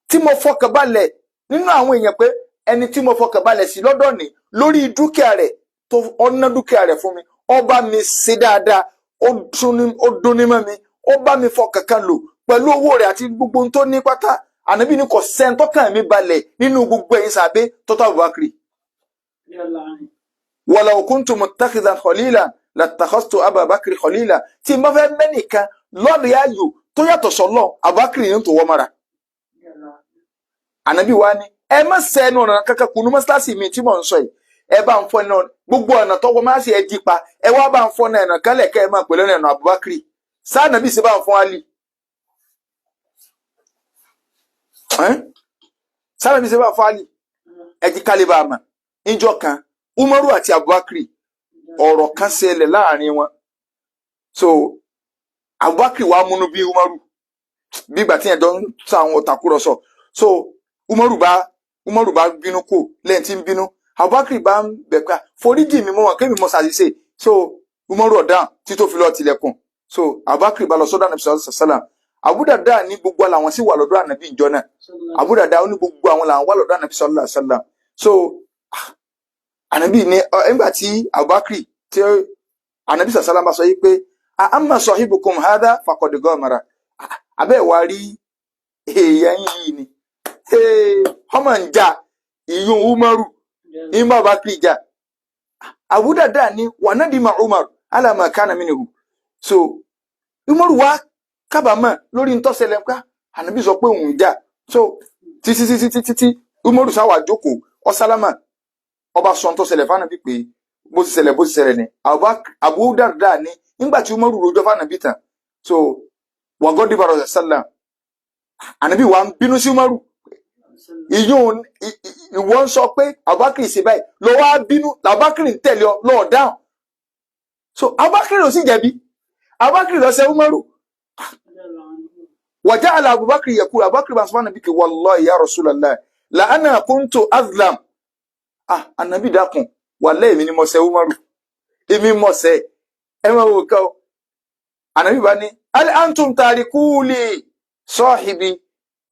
Speaker 2: tí mo fọkàn balẹ̀ nínú àwọn èèyàn, pé ẹni tí mo fọkàn balẹ̀ sí lọ́dọ̀ ní lórí dúkìá rẹ̀, tó ọ̀nà dúkìá rẹ̀ fún mi, ó bá mi ṣe dáadáa, ó dún ní mọ́ mi, ó bá mi fọkàn kan lò pẹ̀lú owó rẹ̀ àti gbogbo ohun tó ní pátá, ànábì ní kò sẹ́ńtọ́kàn mi balẹ̀ nínú gbogbo ẹ̀yin sàbẹ́ tọ́tọ́ Abubakar. Walau kuntu muttakhidan khalila latakhastu Abubakar khalila. Tí n bá fẹ́ mẹ́nìkan lọ́rẹ̀ẹ́ ayò tó yàtọ̀ sọ́lọ́, Abubakar ní tó wọ́ mọ́ra. Ànábì wa ni ẹ má sẹ́nu ọ̀nà kankan kùnú mọ́sálásí mi tí mò ń sọ yìí, ẹ bá ń fọ́ iná gbogbo ọ̀nà tọwọ́ máa ṣe ẹ jí pa, ẹ wá bá ń fọ́ náà ẹ̀nà kálẹ̀ kẹ́ ẹ máa pè lọ́nà ẹ̀nà Abubakar sáà nàbí sì bá ń fún Ali, sáà nàbí sì bá ń fún Ali. Ẹ jí kálí bá a mà. Níjọ́ kan, Umaru àti Abubakar, ọ̀rọ̀ kan ṣẹlẹ̀ láàrin wọn. So Abubakar wàá múnú bí Umaru bí ìgbà tí yẹn jọ ń sọ àwọn tàkúrọ̀sọ. So Umaru bá bínú kò lẹ́yìn tí ń bínú, Abubakar bá ń bẹ̀ pé foríjì mi, mọ́ wọn kémi mọ́ ṣàṣìṣe. So Umaru ọ̀daràn tí tó fi lọ tilẹ̀kùn. So Abubakar bá lọ sọ́dọ̀ anabi sallallahu alaihi wasallam. Abu Darda ní gbogbo làwọn sì wà lọ́dọ̀ anabi ìjọ náà. Abu Darda ó ní gbogbo àwọn làwọn wà lọ́dọ̀ anabi sallallahu alaihi wasallam. So anabi ní nígbà tí Abubakar tí anabi sallallahu alaihi wasallam bá sọ yìí pé amma sahibukum hadha faqad ghamara, abẹ́ wa rí èèyàn yìí ni ọmọ ń jà ìyún Umaru ìmọ̀ Abubakar jà. Abu Darda ní wa nadima Umar ala ma kana minhu. So Umaru wa kábàámọ̀ lórí ntọ́sẹ̀lẹ̀ ká ànábì sọ pé òun jà. So títí títí títí tí Umaru sáwà jókòó ọsálámà ọba sọ ntọ́sẹ̀lẹ̀ fànàbí pé bó ti ṣẹlẹ̀ bó ti ṣẹlẹ̀ ni. Abu Darda ní nígbà tí Umaru rojọ́ fànàbí tán, so wàgọ́dì bàrọ̀ sálàm, ànábì wa ń bínú sí Umaru. Ìyún ìwọ ń sọ pé Abubakar ṣe báyìí lọ wá bínú, Abubakar ń tẹ̀lé ọ lọ́ọ̀ dáhùn. So Abubakar ò sì jẹ̀bi, Abubakar ló ṣẹ̀ Umaru. Wàja'ala Abubakar yaqulu, Abubakar bá sọ fún anabi kí wallahi ya Rasulallah la ana kuntu azlam. Ah, anabi dákun, wallahi èmi ni mo ṣẹ̀ Umaru, èmi mo ṣẹ̀. Ẹ máa wò ká o. Anabi bá ní al antum tarikuli sahibi,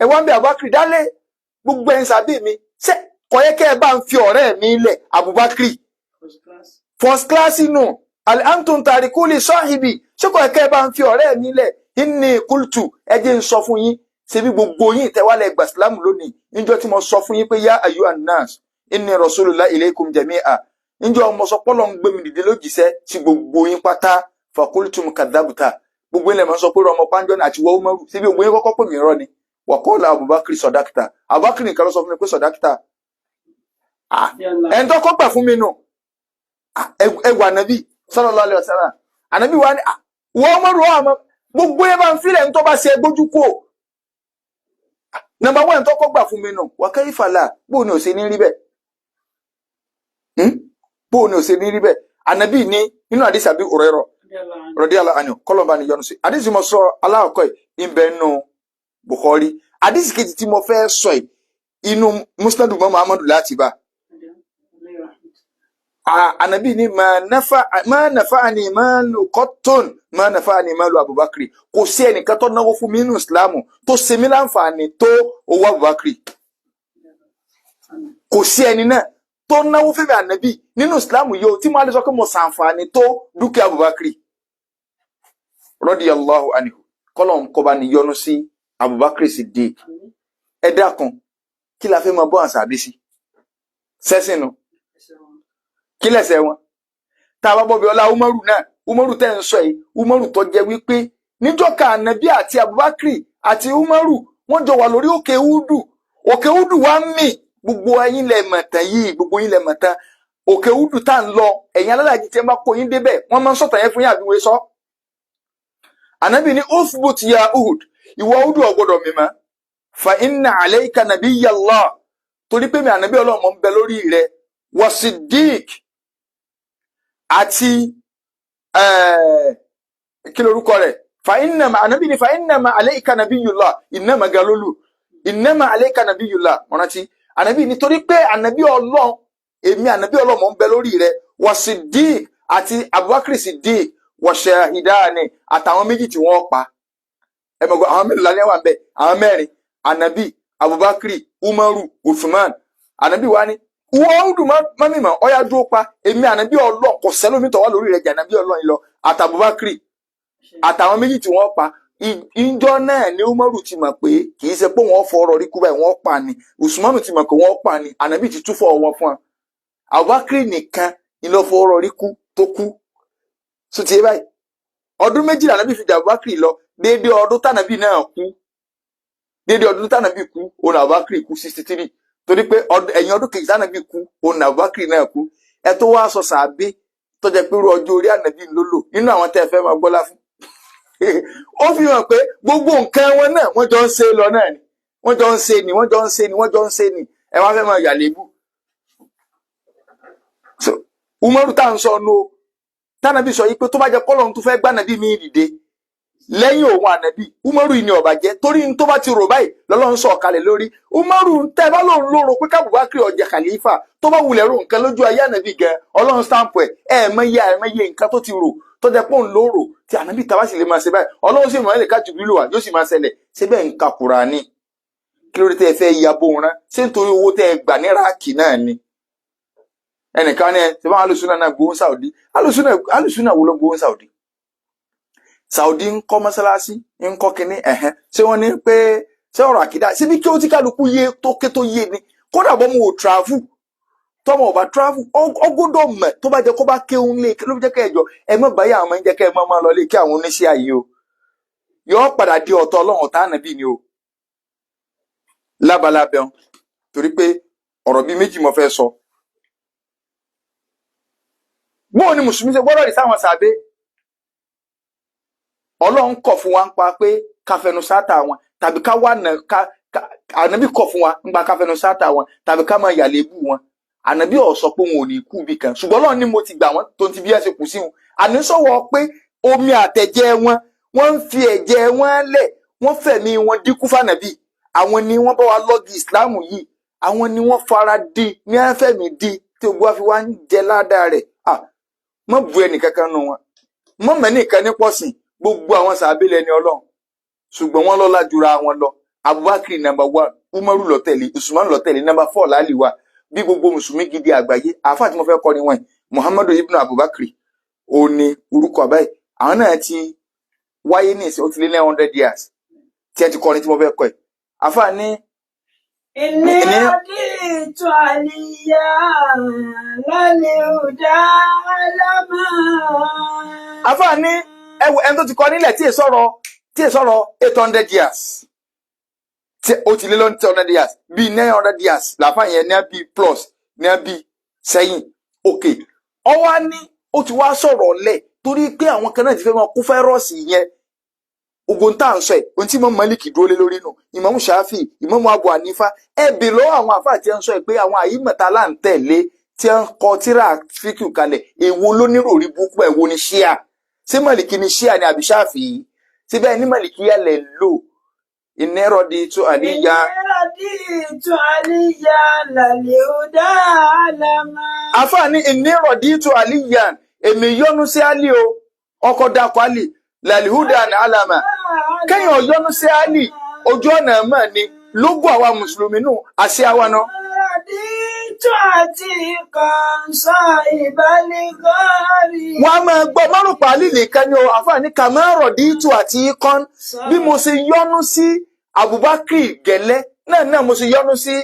Speaker 2: ẹ wá ń bẹ Abubakar dálé gbogbo ẹ̀ ń sábẹ́ mi ṣé kò yẹ kẹ́ ẹ bá ń fi ọ̀rẹ́ mi lẹ̀ Abubakar first class nù. Al antum tarikuli sahibi, ṣé kò yẹ kẹ́ ẹ bá ń fi ọ̀rẹ́ mi lẹ̀? Inni kultu, ẹ jẹ́ ń sọ fún yín, ṣebí gbogbo yín tẹ́wálẹ̀ gbà sílámù lónìí, níjọ́ tí mo sọ fún yín pé yá ayyuhan nas inni rasulullah ilaykum jami'a, níjọ́ mo sọ pọ́lọ́ ń gbé mi dìde lójíṣẹ́ sí gbogbo yín pátá, fakultum kadhabuta, gbogbo yín lè máa sọ pé ọmọ pàǹjọ́ àti wọ́n Umaru, ṣebí gbogbo yín kọ́kọ́ pè mí rọ́ ni. Wàkọ́ọ̀lá Abubakar sọ̀dákítà, Abubakar nìkan ló sọ fún mi pé sọ̀dákítà. Ẹni tó kọ́ gbà fún mi nù ẹwà ànábì sallallahu alaihi wasallam. Ànábì wa ni wọ́n Umaru àmọ́ gbogbo yẹn bá ń filẹ̀ ń tó bá ṣe gbójú kú o. Number one tó kọ́ gbà fún mi nù. Wa kayfa la, bóun ni ò ṣe ní rí bẹ́ẹ̀, bóun ni ò ṣe ní rí bẹ́ẹ̀? Ànábì ní nínú àdìsí Abi Hurairah radiyallahu anhu, kọ́lọ́mbà ni yọnu sí àdìsí mo sọ aláàkọ́ yìí ń bẹ nù Bukhari. Àdìsí kejì tí mo fẹ́ sọ yìí inú Musnad Muhammadu láti bá. Ànábì ní ma nafa'ani malu qattun ma nafa'ani malu Abubakar, kò sí ẹnìkan tó náwó fún mi nínú Ìsìlámù tó ṣe mí láǹfààní tó owó Abubakar. Kò sí ẹni náà tó náwó fún mi ànábì nínú Ìsìlámù yìí tí mo á lè sọ pé mo ṣàǹfààní tó dúkìá Abubakar radiyallahu anhu. Kọ́lọ̀ ń kọ́ba ní yọ́nú sí Abubakar Siddiq. Ẹ dákun, kí la fẹ́ máa bọ́ àṣà àbí sí sẹ́sìn nu? Kí lẹ̀ṣẹ̀ wọn tá a bá bọ́ bí ọlá Umaru náà? Umaru tẹ́ ń sọ yìí, Umaru tó jẹ́ wípé níjọ́ kan ànábì àti Abubakar àti Umaru wọ́n jọ wà lórí òkè Udu. Òkè Udu wa ń mì. Gbogbo ẹ̀yin lẹ mọ̀tàn yìí, gbogbo yín lẹ mọ̀tàn òkè Udu tá ń lọ. Ẹ̀yin alálàájì tí ẹ bá kó yín débẹ̀, wọ́n máa ń sọ̀tàn yẹn fún yín àbí wọ́n sọ. Ànábì ní uthbut ya Uhud, ìwọ Udu ò gbọ́dọ̀ mímọ́, fa inna alayka nabiyyallah, torí pé mi ànábì Ọlọ́run mọ̀ ń bẹ lórí rẹ, wa Siddiq àti kí lorúkọ rẹ̀, fa innama, ànábì ní fa innama alayka nabiyyullah, innama galolu innama alayka nabiyyullah mọ̀rántí. Ànábì ní torí pé ànábì Ọlọ́run, èmi ànábì Ọlọ́run mọ̀ ń bẹ lórí rẹ, wa Siddiq àti Abubakar Siddiq, wa shahidani, àtàwọn méjì tí wọ́n pa. Ẹ mọ̀ gbọ́, àwọn mélòó lálẹ́ wà ń bẹ? Àwọn mẹ́rin: ànábì, Abubakar, Umaru, Uthman. Ànábì wa ní wọ́n dùn mọ́ mímọ́ ọ̀yá dúró pa, èmi ànábì Ọlọ́run, kò sẹ́lómi tó wà lórí rẹ̀ jẹ́ ànábì Ọlọ́run lọ àtàbùbákiri àtàwọn méjì tí wọ́n pa. Ìjọ náà ni Umaru ti mọ̀ pé kì í ṣe pé wọ́n fọ̀rọ̀ rí kú báyìí, wọ́n pa ni. Usmanu ti mọ̀ pé wọ́n pa ni. Ànábì ti túfọ̀ wọn fún wa. Abubakar nìkan ni ló fọ̀rọ̀ rí kú tó kú. So ti yé báyìí, ọdún méjìlá ànábì fi jà Abubakar lọ. Déédéé ọdún tànàbì náà kú, déédéé ọdún tànàbì kú òun Abubakar kú, 63, torí pé ẹ̀yìn ọdún kejì tànàbì kú òun Abubakar náà kú. Ẹ tó wá sọ sàbí tó jẹ́ pé irú ọjọ́ orí ànábì ló lò nínú àwọn tẹ́ ẹ fẹ́ máa gbọ́lá fún, ó fi hàn pé gbogbo nǹkan wọn náà wọ́n jọ ń ṣe lọ náà ni, wọ́n jọ ń ṣe ni, wọ́n jọ ń ṣe ni, wọ́n jọ ń ṣe ni. Ẹ wá fẹ́ máa yà lébù. So Umaru tá à ń sọ nu o, tánàbí sọ yìí pé tó bá jẹ́ kọ́lọ́run tó fẹ́ gbànàbí mi dìde lẹ́yìn òun ànàbí, Umaru yìí ni ọba jẹ́, torí n tó bá ti rò báyìí lọ́lọ́run sọ̀ kalẹ̀ lórí Umaru. Tẹ́ bá lóun lóro pé kábùbákiri ó jẹ khalifa, tó bá wulẹ̀ ro nǹkan lójú ayé ànàbí gan, Ọlọ́run stamp ẹ̀. Ẹ̀ mọ iye àìmọye nǹkan tó ti rò. Tó jẹ́ pé òun lóró tí ànábì tàbá sì lè máa ṣe báyìí, Ọlọ́run sì máa lè ká Jùbìlù wá, yóò sì máa ṣẹlẹ̀. Ṣé bẹ́ẹ̀ ń ka Kùránì? Kí ló dé tẹ́ ẹ fẹ́ ya bóun rán? Ṣé nítorí owó tẹ́ ẹ gbà ní Iraki náà ni? Ẹnìkan ní ẹ ṣe bá alùsùnà náà gbowó Saudi. Alùsùnà wo ló gbowó Saudi? Saudi ń kọ́ mọ́sálásí, ń kọ́ kinní ẹ̀hẹ́n. Ṣé wọ́n ní pé ṣé ọ̀rọ̀ àkídá síbi kí ó ti kálukú yé tó ké tó yé ni? Kódà bọ́ mo ò travel, tọmọ ọba travel, ọgbọ́dọ̀ mọ̀. Tó bá jẹ́ kó bá kéwọn lé ló fi jẹ́ kẹ́ ẹ jọ ẹ mọ̀ báyà àwọn ń jẹ́ kẹ́ ẹ mọ̀ máa lọ lé kí àwọn oníṣẹ́ àyè o yọ padà di ọ̀tọ̀ Ọlọ́run, ọ̀tá ànábì ni o lábala bẹ́ẹ̀. Torí pé ọ̀rọ̀ bíi méjì mo fẹ́ sọ. Bóun ni mùsùlùmí ṣe gbọ́dọ̀ rí sáwọn sàbẹ? Ọlọ́run kọ̀ fún wa ń pa pé ká fẹnu sáátà wọn tàbí ká wà nà ká ànábì kọ̀ fún wa ń pa ká fẹnu sáátà wọn tàbí ká máa yàlébù wọn. Ànábì ò sọ pé wọn ò ní kú bí kan, ṣùgbọ́n Ọlọ́run ní mo ti gbà wọ́n tó ti bí ẹ ṣe kù sí wọn. Àní sọ̀wọ́ pé omi àtẹ̀jẹ̀ wọn, wọ́n ń fi ẹ̀jẹ̀ wọn lẹ̀, wọ́n fẹ̀mí wọn dínkù fànàbì. Àwọn ni wọ́n bá wa lọ́gì ìsìláàmù yìí, àwọn ni wọ́n fara di ní àfẹ̀mí di tí gbogbo wa fi wá ń jẹ ládàá rẹ̀. Ah, mọ́ bu ẹnìkankan nù wọn, mọ́ mẹ́nìkan ní pọ̀sìn. Gbogbo àwọn sàábé lẹni Ọlọ́run, ṣùgbọ́n wọ́n lọ́lá jura wọn lọ. Abubakar number one, Umaru ló tẹ̀lé, Usman ló tẹ̀lé, number four láàlì wa. Bí gbogbo mùsùlùmí gidi àgbáyé, àáfàá tí mo fẹ́ kọ́ ni wọ́n yìí, Muhammadu ibn Abubakar, ó ní orúkọ àbáyé. Àwọn náà ti wáyé ní ìsìn, ó ti lé 900 years tí ẹ ti kọ́ ni tí mo fẹ́ kọ́ ẹ̀. Àáfàá ní
Speaker 1: إني
Speaker 2: ní
Speaker 1: رضيت عليا للهدى علما.
Speaker 2: Àáfàá ní ẹwọ ẹni tó ti kọ́ nílẹ̀ tí è sọ̀rọ̀ 800 years, tí ó ti lé lọ́n 800 years, bíi 900 years làáfàá yẹn ní bíi plus ní bíi sẹ́yìn. Òkè ọwọ́ á ní ó ti wá sọ̀rọ̀ lẹ̀ torí pé àwọn kan náà ti fẹ́ máa kó fáírọ́ọ̀sì yẹn. Ogun tá à ń sọ ẹ̀, ohun tí Imam Malik dúró lé lórí nù, Imam Shafi, Imam Abu Hanifa, ẹ bè lọ́wọ́ àwọn àfáà tí ń sọ ẹ̀ pé àwọn àyímọ̀ta là ń tẹ̀lé tí ń kọ tíra fíkì kalẹ̀, èwo ló nírò rí burúkú? Èwo ni ṣíà? Ṣé Málìkì ni ṣíà ni àbí Ṣáfì? Síbẹ̀ ní Málìkì yà lẹ̀ lò ìnẹ́rọ̀dì tó àníyá.
Speaker 1: إني رضيت عليا للهدى علما.
Speaker 2: Àfáà ní ìnírọ̀dì tó àlíyàn, èmi yọ́nú sí Àlì o. Ọkọ̀ dakọ̀ Àlì làlìhúdà ní alàmà. Kéèyàn yọ́nú sí Àlì, ojú ọ̀nà mọ̀ ni lógún àwa mùsùlùmí nù, àṣẹ àwa náà.
Speaker 1: رضيت عتيقا صاحب الغار.
Speaker 2: Wọ́n á máa gbọ́ márùn pàálí nìkan ni o. Àfáà ní kàmárọ̀ dìtú àti ikán, bí mo ṣe yọ́nú sí Abubakar gẹ́lẹ́ náà náà mo ṣe yọ́nú sí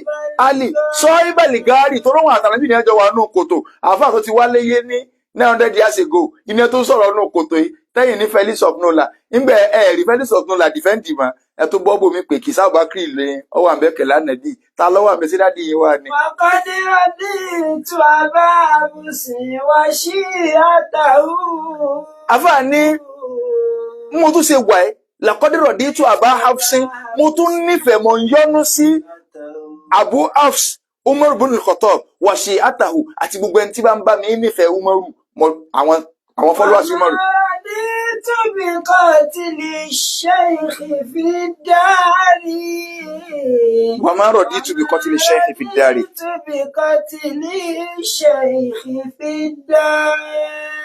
Speaker 2: Ali sọ ibàlì gaari tó rọrùn àtàlẹ́bí ní ẹjọ́ wa nù kòtò. Àfáà tó ti wá léyé ní 900 years ago, ìní tó sọ̀rọ̀ nù kòtò yìí tẹ́yìn ní Felix of Nola ńgbẹ́ ẹ rí Felix of Nola defend mọ́. Ẹ tó gbọ́ bòmí pé kì í sábà kiri lè ọwọ́ àbẹ̀kẹ̀ lánàbí ta lọ́wọ́ àbẹ̀ sí dádì yín wà ní.
Speaker 1: وقد رضيت أبا حفص وشيعته.
Speaker 2: Àfáà ní mo tún ṣe wà ẹ́ làkọ́dẹ̀rọ̀ dé tó àbá Hafsin, mo tún nífẹ̀ẹ́, mo ń yọ́nú sí Abu Hafs Umar bin Khattab wà ṣe àtàhù àti gbogbo ẹni tí bá ń bá mi nífẹ̀ẹ́ Umaru, àwọn followers Umaru.
Speaker 1: رضيت بقاتل الشيخ في الدار.
Speaker 2: Wà máa rọ̀ dí tùbí kọ́tìlì sheikh fi dari.
Speaker 1: رضيت بقتل الشيخ في الدار.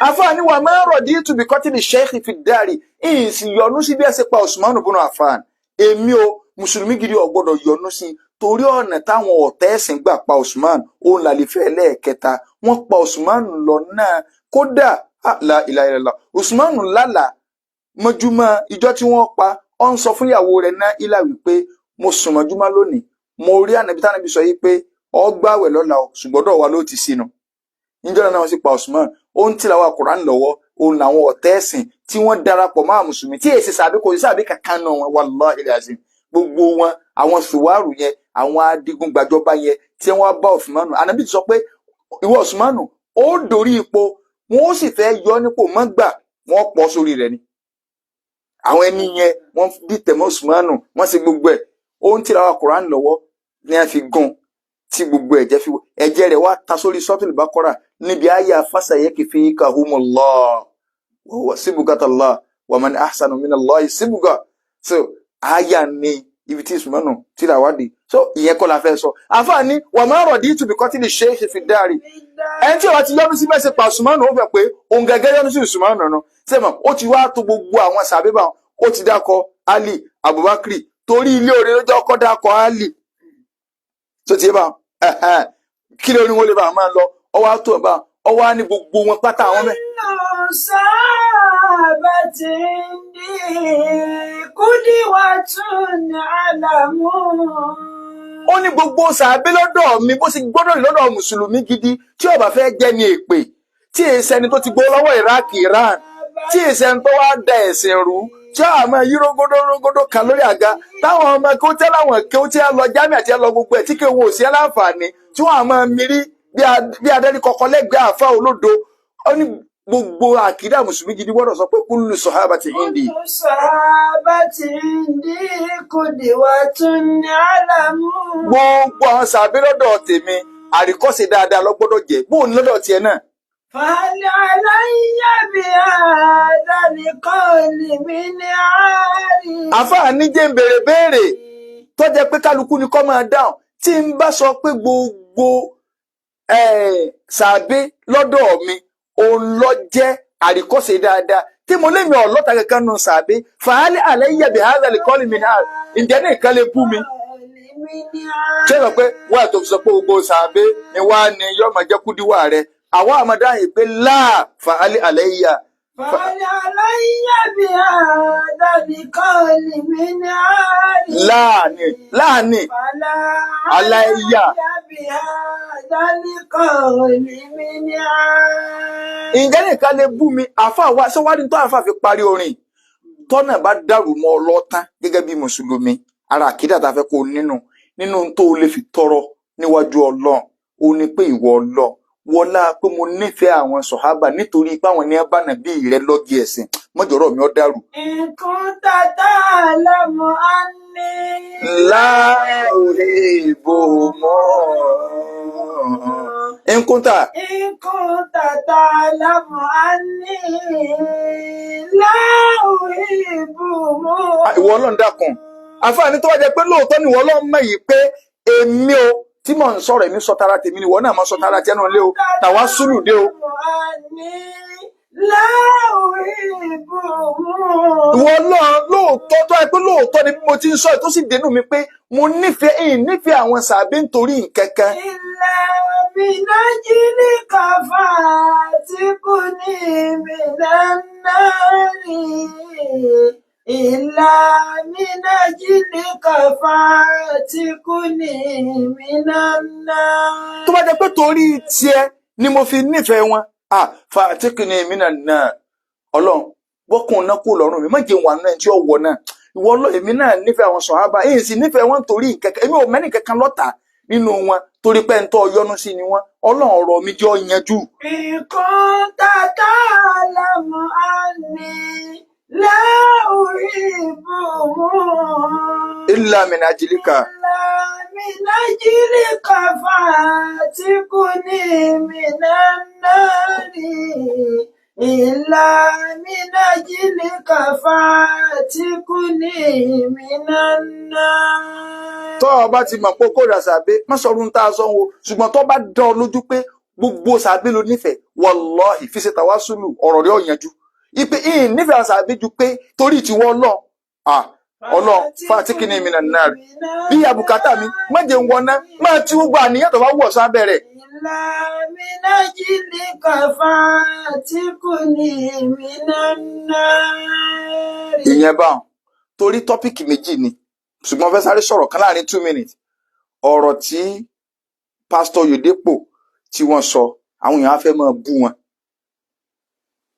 Speaker 2: Àfáà ní wà máa rọ̀ dí tùbí kọ́tìlì sheikh fi dari, ìyìn sì yọ́nú sí bí ẹ ṣe pa Usman ibn Affan. Èmi o, mùsùlùmí gidi ò gbọ́dọ̀ yọ́nú sí, torí ọ̀nà táwọn ọ̀tá ẹ̀sìn gbà pa Usman òun làlìfẹ́ ẹlẹ́ẹ̀kẹta. Wọ́n pa Usman lọ́nà kódà, ah, la ilaha illallah. Usman lálàá mọ́júmọ́ ìjọ tí wọ́n pa ọ́, ń sọ fún ìyàwó rẹ̀ náà ilà wípé mo sùn mọ́júmọ́ lónìí, mo rí ànábì tánàbí sọ yìí pé ọ gbààwẹ̀ lọ́la o, ṣùgbọ́n dọ̀ wa ló ti sínú. Níjọ́ náà wọ́n sì pa Usman, ó ń tìlàwà Quran lọ́wọ́. Òun làwọn ọ̀tá ẹ̀sìn tí wọ́n darapọ̀ mọ́ àwọn mùsùlùmí tí èsì sàbí kò sí sàbí kankan náà wọn, wallahi azim. Gbogbo wọn, àwọn sùwárù yẹn, àwọn adigungbàjọba yẹn tí wọ́n bá Usmanu, ànábì ti sọ pé ìwọ Usmanu ó dórí ipò, wọn ó sì fẹ́ yọ nípò, mọ́ gbà wọ́n pọ̀ sórí rẹ̀ ni. Àwọn ẹni yẹn wọ́n dìtẹ̀ mọ́ Usmanu, wọ́n sì gbogbo ẹ̀. Ó ń tìlàwà Quran lọ́wọ́ ní a fi gún tí gbogbo ẹ̀jẹ̀ fi ẹ̀jẹ̀ rẹ̀ wá ta sórí Suratul Baqara níbi àyà fasayakfikahumullah wa huwa sibghatallah wa man ahsanu minallahi sibgha. So àyà ni ibi tí Usmanu tìlàwádìí So ìyẹn kọ́ la fẹ́ sọ. Àfààní wà máa rọ̀ díìtù bí kọ́tìlì ṣe é fi dárí. Ẹni tí ó bá ti yọ́nú sí mẹ́sẹ̀ pa Usmanu, ó fẹ́ pé òun gẹ́gẹ́ yọ́nú sí Usmanu nù. Sẹ́mọ̀ ó ti wá tó gbogbo àwọn sàbíbà, ó ti dákọ Ali, Abubakar, torí ilé oore ló jẹ́ ọkọ́ dákọ Ali. Tó ti yé bá wọn, kí lórí wọn lè bá máa lọ, ọwọ́ á tó bá ọwọ́ á ní gbogbo wọn pátá àwọn mẹ́.
Speaker 1: كل صحابة عندي قدوة علم.
Speaker 2: Ó ní gbogbo sàábé lọ́dọ̀ mi, bó ṣe gbọ́dọ̀ rí lọ́dọ̀ mùsùlùmí gidi tí ó bá fẹ́ jẹ́ ní èpè, tí èsì ẹni tó ti gbó lọ́wọ́ Iraq, Iran, tí èsì ẹni tó wá da ẹ̀sìn rú, tí àwọn yí rógódó rógódó kan lórí àga, táwọn ọmọ kí ó tẹ́ láwọn kí ó tẹ́ lọ jámẹ́ àti lọ gbogbo ẹ̀ tí kí wọn ò sí láǹfààní, tí wọ́n àmọ́ mírí bí adẹ́rí kọkọ lẹ́gbẹ̀ẹ́ àfa olódo. Ó ní gbogbo àkídà mùsùlùmí gidi gbọ́dọ̀ sọ pé kullu sahabati indi.
Speaker 1: كل صحابة عندي قدوة علم.
Speaker 2: Gbogbo àwọn sàábé lọ́dọ̀ tèmi, àríkọ́ṣe dáadáa ló gbọ́dọ̀ jẹ́. Bóun ní lọ́dọ̀ tiẹ̀ náà?
Speaker 1: فهل علي بهذا القول من عاري؟
Speaker 2: Àfáà ní jẹ́ ń béèrè béèrè tó jẹ́ pé kálukú ni kọ́ máa dáhùn. Tí n bá sọ pé gbogbo sàábé lọ́dọ̀ mi òun lọ jẹ́ àríkọ́ṣe dáadáa, tí mo lémi ọ̀lọ́ta kankan nù sàábé, فهل علي بهذا القول من عار, ǹjẹ́ ní ìkan lè bú mi?
Speaker 1: من عار.
Speaker 2: Ṣé sọ pé wọ́n àti sọ pé gbogbo sàábé ni wàá ní yọ́ máa jẹ́ kúdíwà rẹ̀? Àwa àmọ́dá yìí pé لا فهل علي.
Speaker 1: فهل علي بهذا القول من عار؟
Speaker 2: Láàní láàní.
Speaker 1: فلا
Speaker 2: علي.
Speaker 1: علي بهذا القول من عار.
Speaker 2: Ǹjẹ́ nìkan lè bú mi? Àfa wa sọ́wádìí tó àfa fi parí orin, tọ́nà bá dàrú mọ́ ọ lọ́tán gẹ́gẹ́ bí mùsùlùmí, ara àkídà tá a fẹ́ kó o nínú nínú tó o lè fi tọrọ níwájú Ọlọ́run, ó ní pé ìwọ Ọlọ́run, wọlá pé mo nífẹ̀ẹ́ àwọn sọ̀hábà nítorí pé àwọn ní bá nàbí rẹ lọ́gì ẹ̀sìn, mọ́jọ́rọ̀ mi ó dàrú.
Speaker 1: إن كنت تعلم أني
Speaker 2: Láòrè ìbò mọ́ nkúntà.
Speaker 1: إن كنت تعلم أني لا أحبهم.
Speaker 2: Ìwọ Ọlọ́run, dákun. Àfààní tó wá jẹ́ pé lóòótọ́ ni ìwọ Ọlọ́run mọ̀ yìí pé èmi o tí mò ń sọ̀rọ̀, èmi sọ tara tèmi ni, ìwọ náà máa sọ tara tiẹ̀ náà lé o, tàwa sùlù dé o.
Speaker 1: أني لا أحبهم.
Speaker 2: Ìwọ Ọlọ́run, lóòótọ́ tó wáyé pé lóòótọ́ ni bí mo ti ń sọ tó sì dénú mi pé mo nífẹ̀ẹ́ ìyìn nífẹ̀ẹ́ àwọn sàbí nítorí nǹkan kan.
Speaker 1: إلا من أجلك فاعتقني من النار، إلا من أجلك فاعتقني من النار.
Speaker 2: Tó bá jẹ́ pé torí tiẹ̀ ni mo fi nífẹ̀ẹ́ wọn, ah, فاعتقني من النار, Ọlọ́run, bọ́kùn náà kú lọ́rùn mi, má jẹun wà náà tí ó wọ̀ náà. Ìwọ Ọlọ́run, èmi náà nífẹ̀ẹ́ àwọn sọ̀hábà, èyí sì nífẹ̀ẹ́ wọn torí nǹkan kan, èmi ò mẹ́nì kankan lọ́tà nínú wọn, torí pé ń tọ́ yọ́nú sí ni wọn. Ọlọ́run, ọ̀rọ̀ mi jẹ́ ó yanjú.
Speaker 1: إن كنت تعلم أني لا أحبهم
Speaker 2: إلا من أجلك.
Speaker 1: إلا من أجلك فاعتقني من النار، إلا من أجلك فاعتقني من النار.
Speaker 2: Tọ́ ọ bá ti mọ̀ pé kó rà sàbẹ́, má sọ ọdún tá a sọ wo, ṣùgbọ́n tó bá dán ọ lójú pé gbogbo sàbẹ́ ló nífẹ̀ẹ́, wàláhì, fi ṣe tàwásùlù, ọ̀rọ̀ rẹ̀ ó yanjú ipe ìyìn nífẹ̀ẹ́ àwọn sàbẹ́ ju pé torí tiwọ́ Ọlọ́run, ah, Ọlọ́run, فاعتقني من النار, bí abùkátà mi, má jẹ́ ń wọná, máa tí gbogbo àníyàn tó bá wọ̀ sábẹ́ rẹ̀.
Speaker 1: إلا من أجلك فاعتقني من النار.
Speaker 2: Ìyẹn báwọn, torí topic méjì ni, ṣùgbọ́n fẹ́ sáré sọ̀rọ̀ kan láàrin 2 minutes. Ọ̀rọ̀ tí pásítọ̀ Oyèdépò tí wọ́n sọ, àwọn èèyàn á fẹ́ máa bú wọn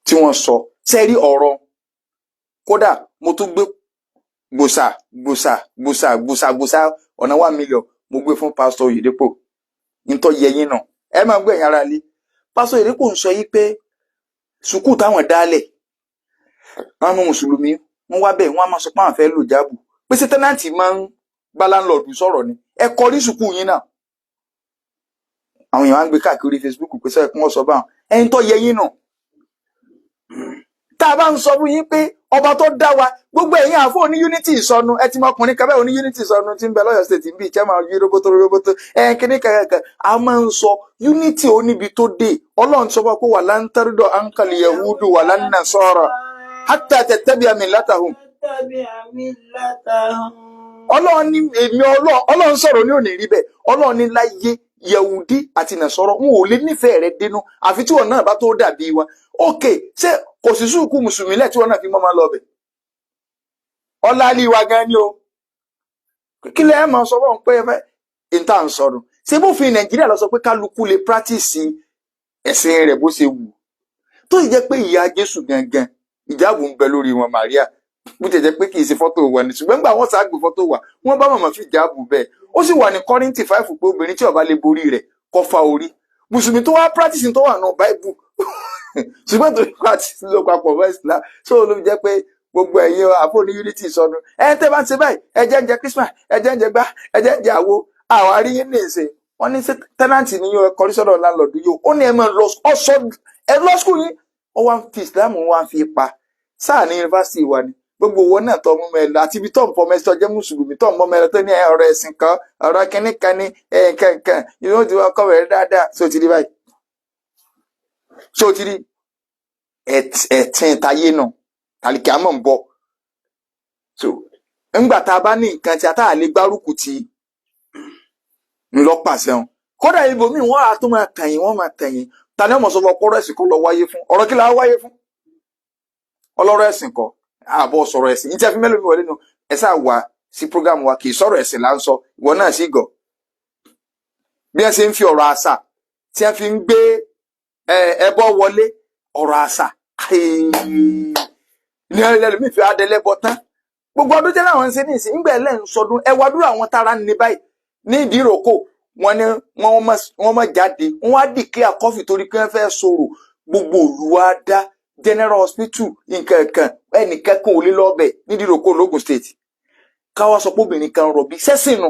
Speaker 2: tí wọ́n sọ sẹ́rí ọ̀rọ̀. Kódà mo tún gbé gbòsà gbòsà gbòsà gbòsà gbòsà ọ̀nà 1 million, mo gbé fún pásítọ̀ Oyèdépò nítọ́ yẹyin náà. Ẹ máa gbé ẹ̀yin ara lé. Pásítọ̀ Oyèdépò ń sọ yìí pé sùkúù táwọn dálẹ̀, àwọn ọmọ mùsùlùmí wọ́n wá bẹ́ẹ̀, wọ́n á máa sọ pé àwọn fẹ́ lò jáàbù, pé ṣé tenant máa ń bá landlord sọ̀rọ̀ ni? Ẹ kọrí sùkúù yín náà. Àwọn èèyàn á ń gbé káàkiri Facebook pé sọ ẹ kí wọ́n sọ báwọn ẹni tó yẹ yín náà. Tá a bá ń sọ fún yín pé ọba tó dá wa, gbogbo ẹ̀yin àfọ oní unity ìsọnu, ẹ ti mọ ọkùnrin kan bẹ́ẹ̀, oní unity ìsọnu tí ń bẹ lọ́yọ̀ State ń bí chairman yí roboto roboto ẹ kíní kẹkẹ. A máa ń sọ unity oníbi tó dé. Ọlọ́run sọ fún wa pé ولن ترضى عنك اليهود ولا النصارى حتى تتبع ملتهم.
Speaker 1: تتبع ملتهم.
Speaker 2: Ọlọ́run ní èmi Ọlọ́run, Ọlọ́run sọ̀rọ̀ ní òní rí bẹ́ẹ̀. Ọlọ́run ní láyé, Yẹ̀wùdí àti Nàsárà ń ò lè nífẹ̀ẹ́ rẹ dénú àfi tí wọn náà bá tó dàbí wọn. Ok, ṣé kò sí sùúkú mùsùlùmí lẹ̀ tí wọn náà fi mọ́ máa lọ bẹ̀? Ọlá wa gan ni o. Kí lẹ́ ẹ̀ máa sọ fún pé ẹ fẹ́ ìta ń sọ̀rọ̀? Ṣé bófin Nàìjíríà lọ sọ pé kálukú lè practice ẹ̀sìn rẹ̀ bó ṣe wù, tó sì jẹ́ pé ìyá Jésù gangan, ìjáàbù ń bẹ lórí wọn, Maria, bó ti jẹ́ pé kì í ṣe fọ́tò wa ni, ṣùgbọ́n nígbà wọ́n ṣáà gbé fọ́tò wa, wọ́n bá màmá fi ìjáàbù bẹ́ẹ̀. Ó sì wà ní Kọ́ríńtì 5 pé obìnrin tí ó bá lè borí rẹ̀ kó fa orí. Mùsùlùmí tó wá practice tó wà nù Báíbù, ṣùgbọ́n tó practice ló papọ̀ mọ́ Islam. So ló fi jẹ́ pé gbogbo ẹ̀yin àfọ ní unity sọnù, ẹ tẹ́ bá ń ṣe báyìí, ẹ jẹ́ ń jẹ Christmas, ẹ jẹ́ ń jẹ gbá, ẹ jẹ́ ń jẹ àwo. Àwọn aríyín ní ìsìn wọ́n ní tenant ní yóò kọrí sọ́dọ̀ landlord yóò. Ó ní ẹ máa lọ ọ̀sọ́ ẹ lọ school yín. Ó wá ń fi Islam, wá ń fi pa sáà ní yunifásitì wa ni. Gbogbo owó náà tọ́ mú mẹ́lọ àti ibi tó ń fọmọ ẹsẹ̀ jẹ́ mùsùlùmí tó ń mọ́ mẹ́lọ tó ní ọ̀rọ̀ ẹ̀sìn kan, ọ̀rọ̀ kínní kan ní nǹkan yóò ti wá kọ́ rẹ̀ dáadáa. So ti rí báyìí, so ti rí ẹ̀tìn tayé náà tàlìkì àmọ̀ ń bọ̀. So ńgbà tá a bá ní nǹkan tí a tá a lè gbárùkù ti ńlọpàṣẹ wọn, kódà ibòmíì wọn á tún máa tẹ̀yìn, wọn máa tẹ̀yìn. Ta ni ọmọ sọ fún ọpọlọ ẹ̀sìn kọ́ lọ wáyé fún? Ọ̀rọ̀ kí la wáyé fún? Ọlọ́rọ̀ ẹ̀sìn kọ́ àbọ̀ sọ̀rọ̀ ẹ̀sìn ní tí a fi mélòó mi wọlé nu. Ẹ sáà wá sí program wa, kì í sọ̀rọ̀ ẹ̀sìn là ń sọ. Ìwọ náà sì gọ̀ bí ẹ ṣe ń fi ọ̀rọ̀ àṣà tí ẹ fi ń gbé ẹbọ wọlé. Ọ̀rọ̀ àṣà ní ẹlẹ́mìí fi adẹ́lẹ́bọ tán. Gbogbo ọdún tẹ́lẹ̀ àwọn ń ṣe ní ìsìn ńgbà ẹlẹ́ ń sọdún, ẹ wá dúró àwọn tára ní báyìí ní ìdíròkò. Wọn ní wọ́n má jáde, wọ́n á declare curfew torí pé wọ́n fẹ́ sọ̀rọ̀. Gbogbo òlu wa dá general hospital nǹkan kan, ẹnìkan kan ò lè lọ́ọ̀bẹ̀ nídìíròkò lógùn State. Káwá sọ pé obìnrin kan rọ̀bí sẹ́sìn nu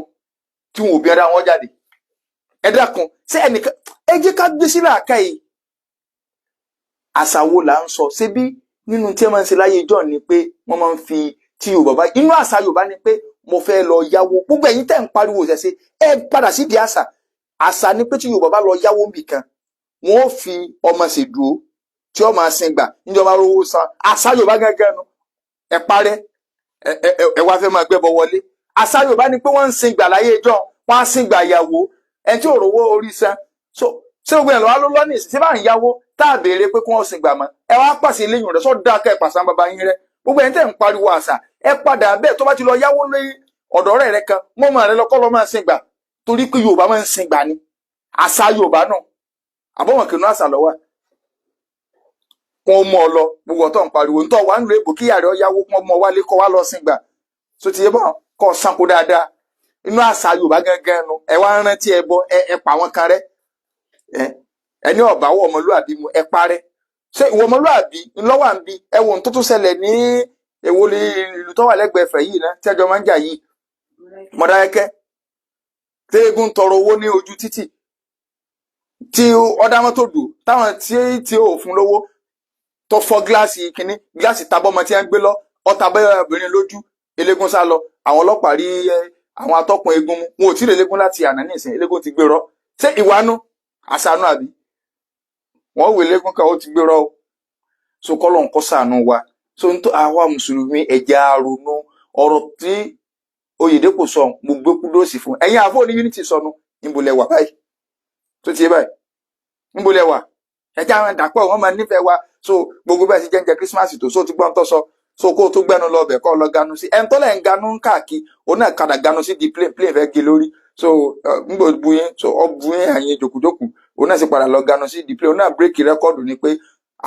Speaker 2: tí wọn ò bí ẹ̀dá wọn jáde. Ẹ dákun, ṣé ẹnìkan ẹ jẹ́ ká gbé sílẹ̀ àká yìí? Àṣà wo là ń sọ? Ṣebí nínú tí ẹ máa ń ṣe láyé ìjọ ni pé wọ́n máa ń fi tí Yorùbá bá inú àṣà Yorùbá ni pé mo fẹ́ lọ yáwó. Gbogbo ẹ̀yin tẹ́ ń pariwo ṣẹ̀ṣẹ̀, ẹ padà sídìí àṣà. Àṣà ni pé tí Yorùbá bá lọ yáwó nbì kan, wọ́n ó fi ọmọ ṣèdúró tí ó máa sin gbà níjọba rówó san. Àṣà Yorùbá gángan nu. Ẹ parẹ́, ẹ wá fẹ́ máa gbẹ́bọ wọlé. Àṣà Yorùbá ni pé wọ́n ń sin gbà láyé ìjọ, wọ́n á sin gbà ìyàwó ẹni tí ò rówó orí san. So ṣé gbogbo ẹ̀ lọ́wọ́ ló lọ́nà ìsìn tí bá ń yáwó tá a béèrè pé kí wọ́n sin gbà mọ́? Ẹ wá pàṣẹ eléyìí rẹ̀ sọ dáa kẹ́ ẹ pàṣẹ àwọn bàbá yín rẹ. Gbogbo ẹni tẹ́ ń pariwo àṣà, ẹ padà bẹ́ẹ̀. Tó bá ti lọ yáwó lórí ọ̀dọ̀ ọ̀rẹ́ rẹ kan, mọ́mọ́ rẹ lọ kọ́ lọ́ máa sin gbà, torí pé Yorùbá máa ń sin gbà ni. Àṣà Yorùbá náà àbọ̀wọ̀n kìnnú àṣà lọ́wọ́ kún ó mú ọ lọ. Gbogbo ọ̀tọ̀ ń pariwo ntọ́ wà ń lo èbò kíyà rẹ ọ yáwó kún ọmọ wálé kọ́ wá lọ sin gbà. So ti yé bọ́ kọ́ sanko dáadáa inú àṣà Yorùbá gangan nu. Ẹ wá ń rántí ẹ bọ, ẹ pa àwọn kan rẹ. Ẹni ọba wọ ọmọlúàbí mu, ẹ parẹ́. Ṣé ìwọ ọmọlúàbí ńlọ́wà ń bi? Ẹ wo ohun tó tún ṣẹlẹ̀ ní èwo ní ìlú tó wà lẹ́gbẹ̀ẹ́ Ẹ̀fẹ̀ yìí náà tí ẹjọ́ máa ń jà yìí, Mọdákẹ́kẹ́, téégún tọrọ owó ní ojú títì, tí ọ̀dà mọ́tò dùn táwọn tí ò fún lówó, tó fọ́ gíláàsì kínní, gíláàsì tabọ́mọ tí wọ́n gbé lọ, ọta bẹ́ẹ̀ obìnrin lójú, eléégún sá lọ. Àwọn ọlọ́pàá rí àwọn atọ́kùn eégún mú. Wọn ò tí ì rí eléégún láti àná ní ìsìn. Eléégún ti gbérọ. Ṣé ìwánú àṣàánú àbí wọn wò eléégún kan ó ti gbérọ o? So kọ́lọ̀ ń kọ́ sànú wa. So n tó àwa mùsùlùmí, ẹ̀jẹ̀ àrònú ọ̀rọ̀ tí Oyèdèpọ̀ sọ, mo gbé kudos fún ẹ̀yin àfọ̀ ní unity sọnù. Níbo lẹ wà báyìí tó ti yé báyìí? Níbo lẹ wà? Ẹjẹ àwọn dàpọ̀ wọn máa nífẹ̀ẹ́ wa. So gbogbo bẹ́ẹ̀ sì jẹ́ ń jẹ Christmas tó so ti gbọ́n tó sọ. So kó o tó gbẹ́nu lọ bẹ̀ kọ́ ọ lọ ganu sí ẹni tó lẹ̀ ń ganu ń káàkiri, òun náà kadà ganu sí di plane, plane fẹ́ gé lórí. So ngbò bu yín, so ọ bu yín àyìn jòkújòkú, òun náà sì padà lọ ganu sí di plane. Òun náà break record ni pé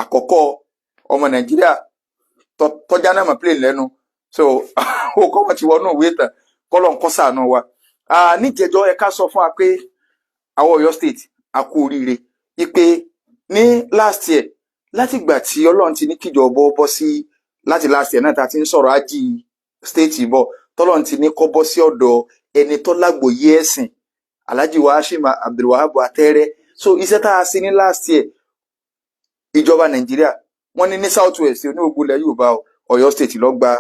Speaker 2: àkọ́kọ́ ọmọ Nàìjíríà tọ́já náà mọ̀ plane lẹ́nu. So ó kọ́ wọn ti wọnú ìwé ìtàn. Kọ́lọ̀ ń kọ́ sànù wa. Níjẹjọ́ ẹ ká sọ fún wa pé àwọn Ọ̀yọ́ State, a kú oríire ipe ní last year, látìgbà tí Ọlọ́run ti ní kíjọba bọ́ sí, láti last year náà tá a ti ń sọ̀rọ̀ ájì state bọ̀, tọ́lọ́run ti ní kọ́ bọ́ sí ọ̀dọ̀ ẹni tó lágbòye ẹ̀sìn, Alhaji wa Hashim Abdulwahab Atẹ́rẹ́. So iṣẹ́ tá a ṣe ní last year, ìjọba Nàìjíríà Wọ́n ní ní South West ní gbogbo ilẹ̀ Yorùbá o, Ọ̀yọ́ State ló gba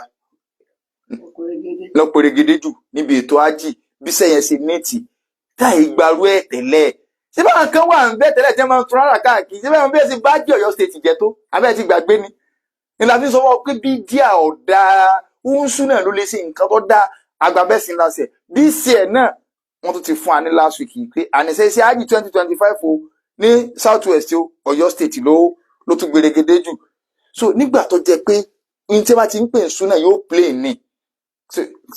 Speaker 2: lọ pèrègede jù níbi ètò ájì. Bí sẹ́yìn ṣe níìtì táì gbarú ẹ̀ tẹ́lẹ̀, ṣé báwọn kan wà ń bẹ tẹ́lẹ̀ tí wọ́n máa ń tún rárá káàkiri? Ṣé báwọn bẹ́ẹ̀ sì bá jẹ́ Ọ̀yọ́ State jẹ́ tó abẹ́ ti gbàgbé ni? Ní la fi sọ wọ́n pé bí díà ọ̀dà oúnṣú náà ló lè ṣe nǹkan tó dá agbábẹ́sìn lásẹ̀. This year náà, wọ́n tún ti fún wa ní last week yìí pé àníṣe ṣe ájì 2025 o, ní South West o, Ọ̀yọ́ State ló tún gbèrègede jù. So nígbà tó jẹ́ pé ní tí wọ́n bá ti ń pè ń súnà yóò play ní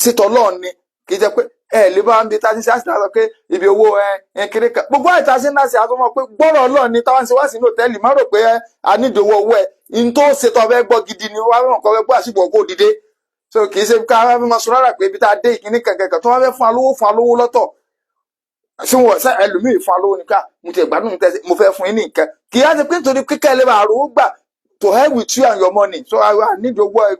Speaker 2: ṣètò Ọlọ́run ni, kì í jẹ́ pé ẹ lè bá ń bi tá a ti ṣe àṣìṣe sọ pé ibi owó ẹ ẹ kéré kan gbogbo àìta sí náà ṣe àtọmọ pé gbọ́rọ̀ Ọlọ́run ni táwọn ṣe wá sínú òtẹ́ẹ̀lì. Má rò pé ẹ a nídìí owó owó ẹ n tó ṣètò ọbẹ̀ gbọ́ gidi ni wàá rán kọ́ gbọ́ àṣìbọ̀ kó dìde. So kì í ṣe ká wá fi máa sọ rárá pé ibi tá a dé ìkíní kankan tó wá fẹ́ fún alówó, fún alówó lọ́tọ̀ ṣé wọn ṣe ẹlòmíì fún alówó ni ká mo ti gbádùn tẹsí, mo fẹ́ fún yín ní nǹkan. Kì í á ṣe pé nítorí kíkẹ́ lè máa rówó gbà. To help with you and your money. So I nídìí owó ẹ,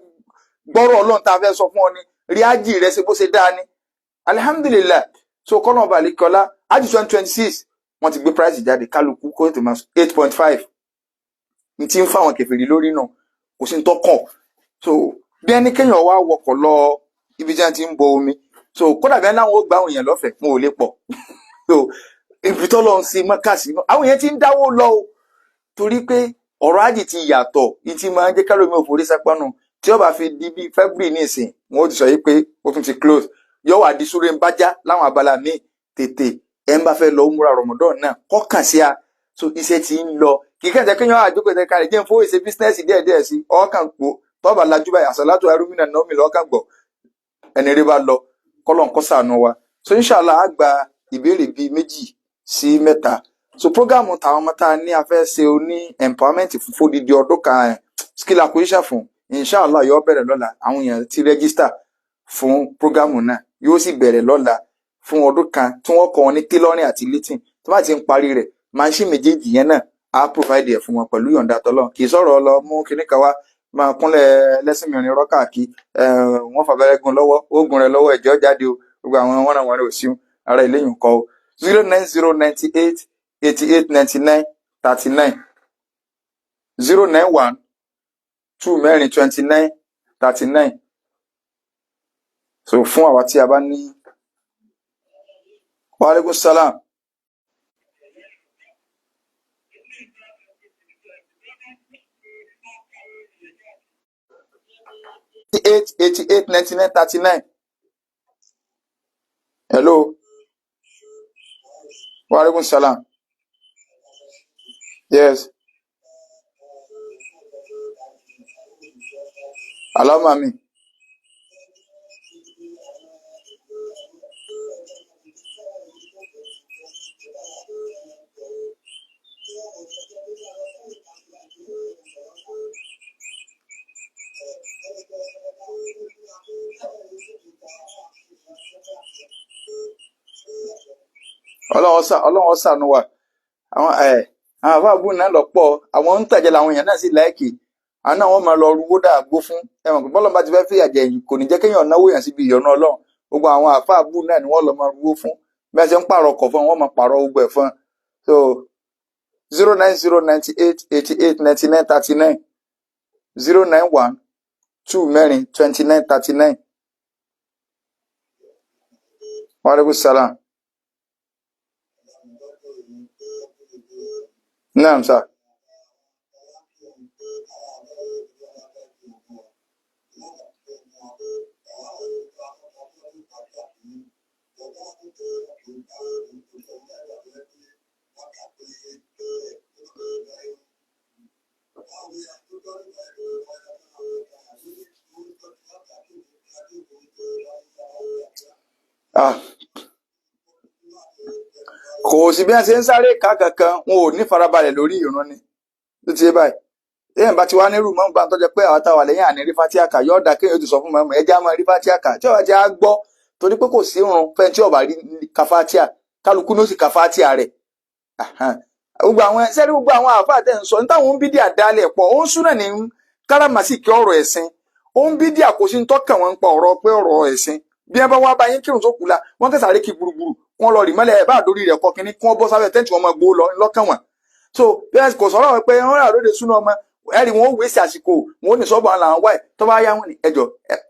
Speaker 2: gbọ́rọ̀ Ọlọ́run tá a fẹ́ sọ fún ọ ni rí ájì rẹ ṣe bó ṣe dáa ni, alihamudulilayi. So kọ́nà ọba àlekọ́lá, ájì 2026, wọ́n ti gbé price jáde, kálukú kó ètò máa 8.5 n ti ń fáwọn kèfèrí lórí náà, kò sí ní tó kàn. So bí ẹni kéèyàn wá wọkọ̀ lọ ibi tí wọ́n ti ń bọ omi, so kódà bí ẹni láwọn ó gbà àwọn èèyàn lọ́fẹ̀ẹ́, wọn ò lè pọ̀. So ibi tó lọ ń sin mọ́kàsí, àwọn èèyàn ti ń dáwó lọ o, torí pé ọ̀rọ̀ ájì ti yàtọ̀. Ní ti máa ń jẹ́ kálómi ò forí sápánu tí ó bá fi di bíi February nísìn, wọn ó ti sọ yìí pé ó tún ti close, yóò wá di súré ń bájá láwọn abala míì. Tètè ẹ ń bá fẹ́ lọ múra Ramadan náà kọ́kàn sí a. So iṣẹ́ ti ń lọ, kì í kàn jẹ́ kéèyàn àjókòó tẹ kalẹ̀ jẹ́ ń fowó ṣe business díẹ̀díẹ̀ sí ọkàn pò tọ́ba lajú báyìí, àṣàlátò arúmínà náà lọ́kàn gbọ̀ ẹni rí bá lọ kọ́lọ̀ ń kọ́ sànù wa. So inshallah, á gba ìbéèrè bíi méjì sí mẹ́ta. So program tàwọn ọmọ tá a ní a fẹ́ ṣe oní empowerment fún fódìdí ọdún kan ẹ̀, skill acquisition fún, inshallah yóò bẹ̀rẹ̀ lọ́la. Àwọn èèyàn ti register fún program náà, yóò sì bẹ̀rẹ̀ lọ́la fún ọdún kan tí wọ́n kọ́ wọn ní tailoring àti knitting. Tó bá ti ń parí rẹ̀, machine méjèèjì yẹn náà á provide ẹ̀ fún wọn pẹ̀lú yọ̀ǹda tọ́lọ́. Kì í sọ̀rọ̀ lọ mú kinní kan wá máa kúnlẹ̀ lẹ́sìn mìíràn rọ́kà kí wọ́n fàbẹ́rẹ́ gun lọ́wọ́, oògùn rẹ̀ lọ́wọ́, ẹ̀jẹ̀ jáde o. Gbogbo àwọn wọ́nàwọ́nà ò síun ara ìléyìn kọ́ o. 09098889939, 091 24 29 39. So fún àwa tí a bá ní. Wa alaikum salam. 8 88 99 39. Hello. Wa alaikum salam. Yes. Allahumma amin. Ọlọ́run ṣàánú wa. Àwọn ẹ̀ àwọn àfáàbù náà lọ́pọ̀, àwọn ń tàjẹ́ làwọn èèyàn náà sì láìkì. Àwọn náà wọ́n máa lọ ruwó dàgbó fún ẹ̀wọ̀n pé bọ́lọ́n bá ti fẹ́ fìyà jẹ yìí, kò ní jẹ́ kéèyàn náwó yàn síbi ìyọnu Ọlọ́run. Gbogbo àwọn àfáàbù náà ni wọ́n lọ máa ruwó fún. Bí wọ́n ṣe ń pààrọ̀ ọkọ̀ fún wọn, wọ́n máa pààrọ̀ gbogbo ẹ̀ fún wọn. So 09098889939, 091 24 29 39. Wa alaikum salam. Naam sir. Ah, kò sí bí wọ́n ṣe ń sáré ká kankan, wọn ò ní farabalẹ̀ lórí ìrun ni tó ti yé báyìí. Èèyàn bá ti wá nírú mọ́mú bá ń tọ́jú pé àwọn táwa lẹ́yìn àní rí fatia kà, yóò dá kéèyàn ti sọ fún mọ́mú ẹja máa rí fatia kà tí ọba ti á gbọ́, torí pé kò sí irun fẹ́ni tí ọba rí ka fatia, kálukú ní ó sì ka fatia rẹ̀. Gbogbo àwọn sẹ́rí, gbogbo àwọn àáfàá tẹ̀ ń sọ ní táwọn ń bí díà dálẹ̀ pọ̀, ó ń súnà ní káràmásìkí ọ̀rọ̀ ẹ̀sìn, ó ń bí díà kò sí ń tọ́kàn wọn ń pa ọ̀rọ̀ pé ọ̀rọ̀ ẹ̀sìn. Bí ẹ bá wá bá yín kírun tó kù la, wọn kẹsàrí kí gburugburu wọn lọ rì mọ́lẹ̀ ẹ̀ bá àdórí rẹ̀ kọ kínní kí wọ́n bọ́ sábẹ́ tẹ́ǹtì wọn máa gbó lọ lọ́kàn wọn. So bí ẹ kò sọ̀rọ̀ pé wọ́n rà lóde súná ọmọ Ẹ̀rí wọn ó wéṣì àsìkò, wọn ò ní sọ́ọ̀bù àwọn làwọn wáyé. Tó bá yá wọn ní ẹjọ́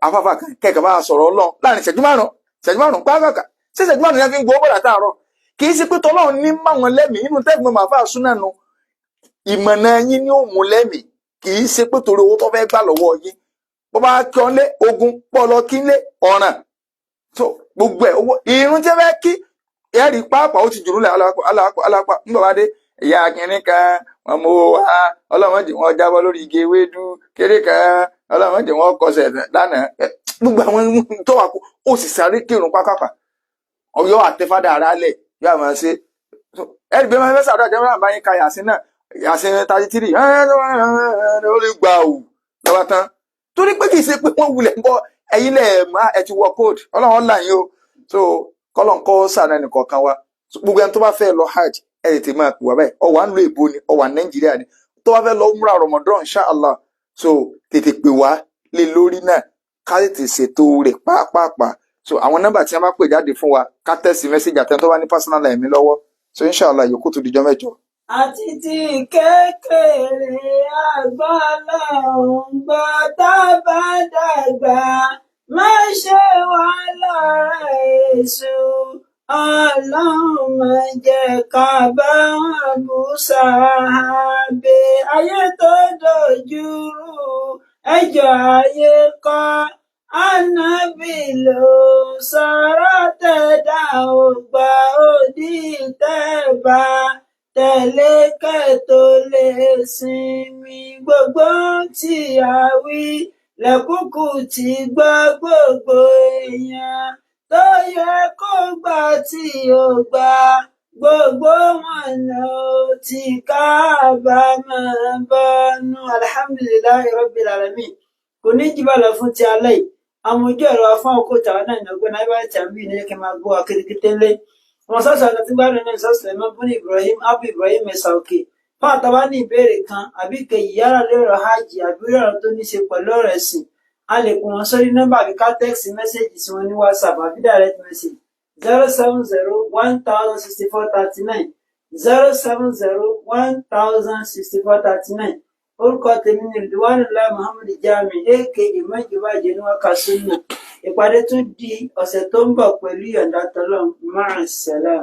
Speaker 2: afáfá kan kẹ̀kẹ́ bá sọ̀rọ̀ Ọlọ́run láàrin ìṣẹ́jú 5, ìṣẹ́jú 5 pápákà ṣé ìṣẹ́jú 5 yẹn fi ń gbowó bọ̀dà táàrọ̀. Kì í ṣe pé tọ́lọ́run ní máwọn lẹ́mìí inú tẹ́gbọ̀n màfáà súnà nu ìmọ̀nà yín ní ó mú lẹ́mìí. Kì í ṣe pé torí owó tó fẹ́ gbà lọ́wọ́ yín, bó bá kí ọ lé ogun pọ̀ lọ kí lé ọ̀ràn so gbogbo ẹ̀ owó irun tí ẹ fẹ́ kí ẹ̀rí pàápàá ó ti jùrú lẹ̀ alápá alápá alápá ńgbà wá dé ìyá akínní kan wọn mú owó wá, ọlọ́mọdé wọn jábọ́ lórí igi ewédú kéré kan, ọlọ́mọdé wọn kọsẹ̀ lánàá. Gbogbo àwọn tó wà kó ó sì sáré kírun pápápá ọyọ àtẹfádà ara lẹ̀ yóò máa ṣe. Ẹ̀rí bí wọ́n fẹ́ sàdúrà jẹ́ wọn bá yín ka yàsín náà, yàsín 33 ó lè gbà ò lọ́wọ́ tán, torí pé kì í ṣe pé wọ́n wulẹ̀ ń bọ́ ẹ̀yin lẹ̀ má ẹ ti wọ code. Ọlọ́run là yín o. So kọ́lọ̀ ń kọ́ sànà ẹnìkọ̀ọ̀kan wa. Gbogbo ẹni tó bá fẹ́ lọ hajj, ẹ tètè máa pè wá báyìí. Ó wà ń lo èbó ni, ó wà ní Nàìjíríà ni, tó bá fẹ́ lọ umrah Ramadan, inshallah, so tètè pè wá lé lórí náà ká tètè ṣètò rẹ̀ pàápàá. So àwọn nọ́mbà tí wọ́n bá pè jáde fún wa, ká text message àtẹni tó bá ní personal line mi lọ́wọ́. So inshallah, yòókù tó dijọ́ mẹ́jọ.
Speaker 1: Àti ti kékeré àgbàlá ń gbọ́ tá a bá dàgbà, má ṣe wà lára èṣù. Ọlọ́run má jẹ́ ká bá wọn bú sàábé. Ayé tó dojú rú, ẹjọ́ ayé kọ́, ànábì ló sọ̀rọ̀ tẹ̀dá ò gbà òdì tẹ́ bá tẹ̀lé kẹ́ tó lè sinmi. Gbogbo ohun tí a wí lẹ́kùkù ti gbọ́, gbogbo èèyàn tó yẹ kó gbà tí ó gbà, gbogbo wọn ló ti kábàámọ̀ bọ́nú. Alhamdulillahi rabbil alamin. Kò ní jù bá lọ fún ti alẹ́ yìí. Àwọn ojú ẹ̀rọ fún àkókò tàwọn náà ní ọgbẹ́ni ayébáyé tàbí ní kí n máa gbọ́ akérékété ńlẹ̀ wọn sọ́sọ́ àti tí gbádùn náà sọ́sọ́ ẹ̀mọ́ fún Ibrahim Abu Ibrahim ẹ̀sà òkè. Fún àtàwọn ní ìbéèrè kan àbí kejì, yálà lórí ọ̀rọ̀ hajj àbí lórí ọ̀rọ̀ tó ní ṣe pẹ̀lú ọ̀rọ̀ ẹ̀sìn, a lè pè wọ́n sórí nọ́mbà àbí ká text message sí wọn ní WhatsApp àbí direct message: 070 1064 39, 070 1064 39. Orúkọ tèmi ní Ridwanullah Muhammad Jami, aka Mọ́júbàjẹ́ ní wákàtí náà. Ìpàdé tún di ọ̀sẹ̀ tó ń bọ̀ pẹ̀lú ìyọ̀ǹda tọ́lọ́run. Máa sẹ́lá.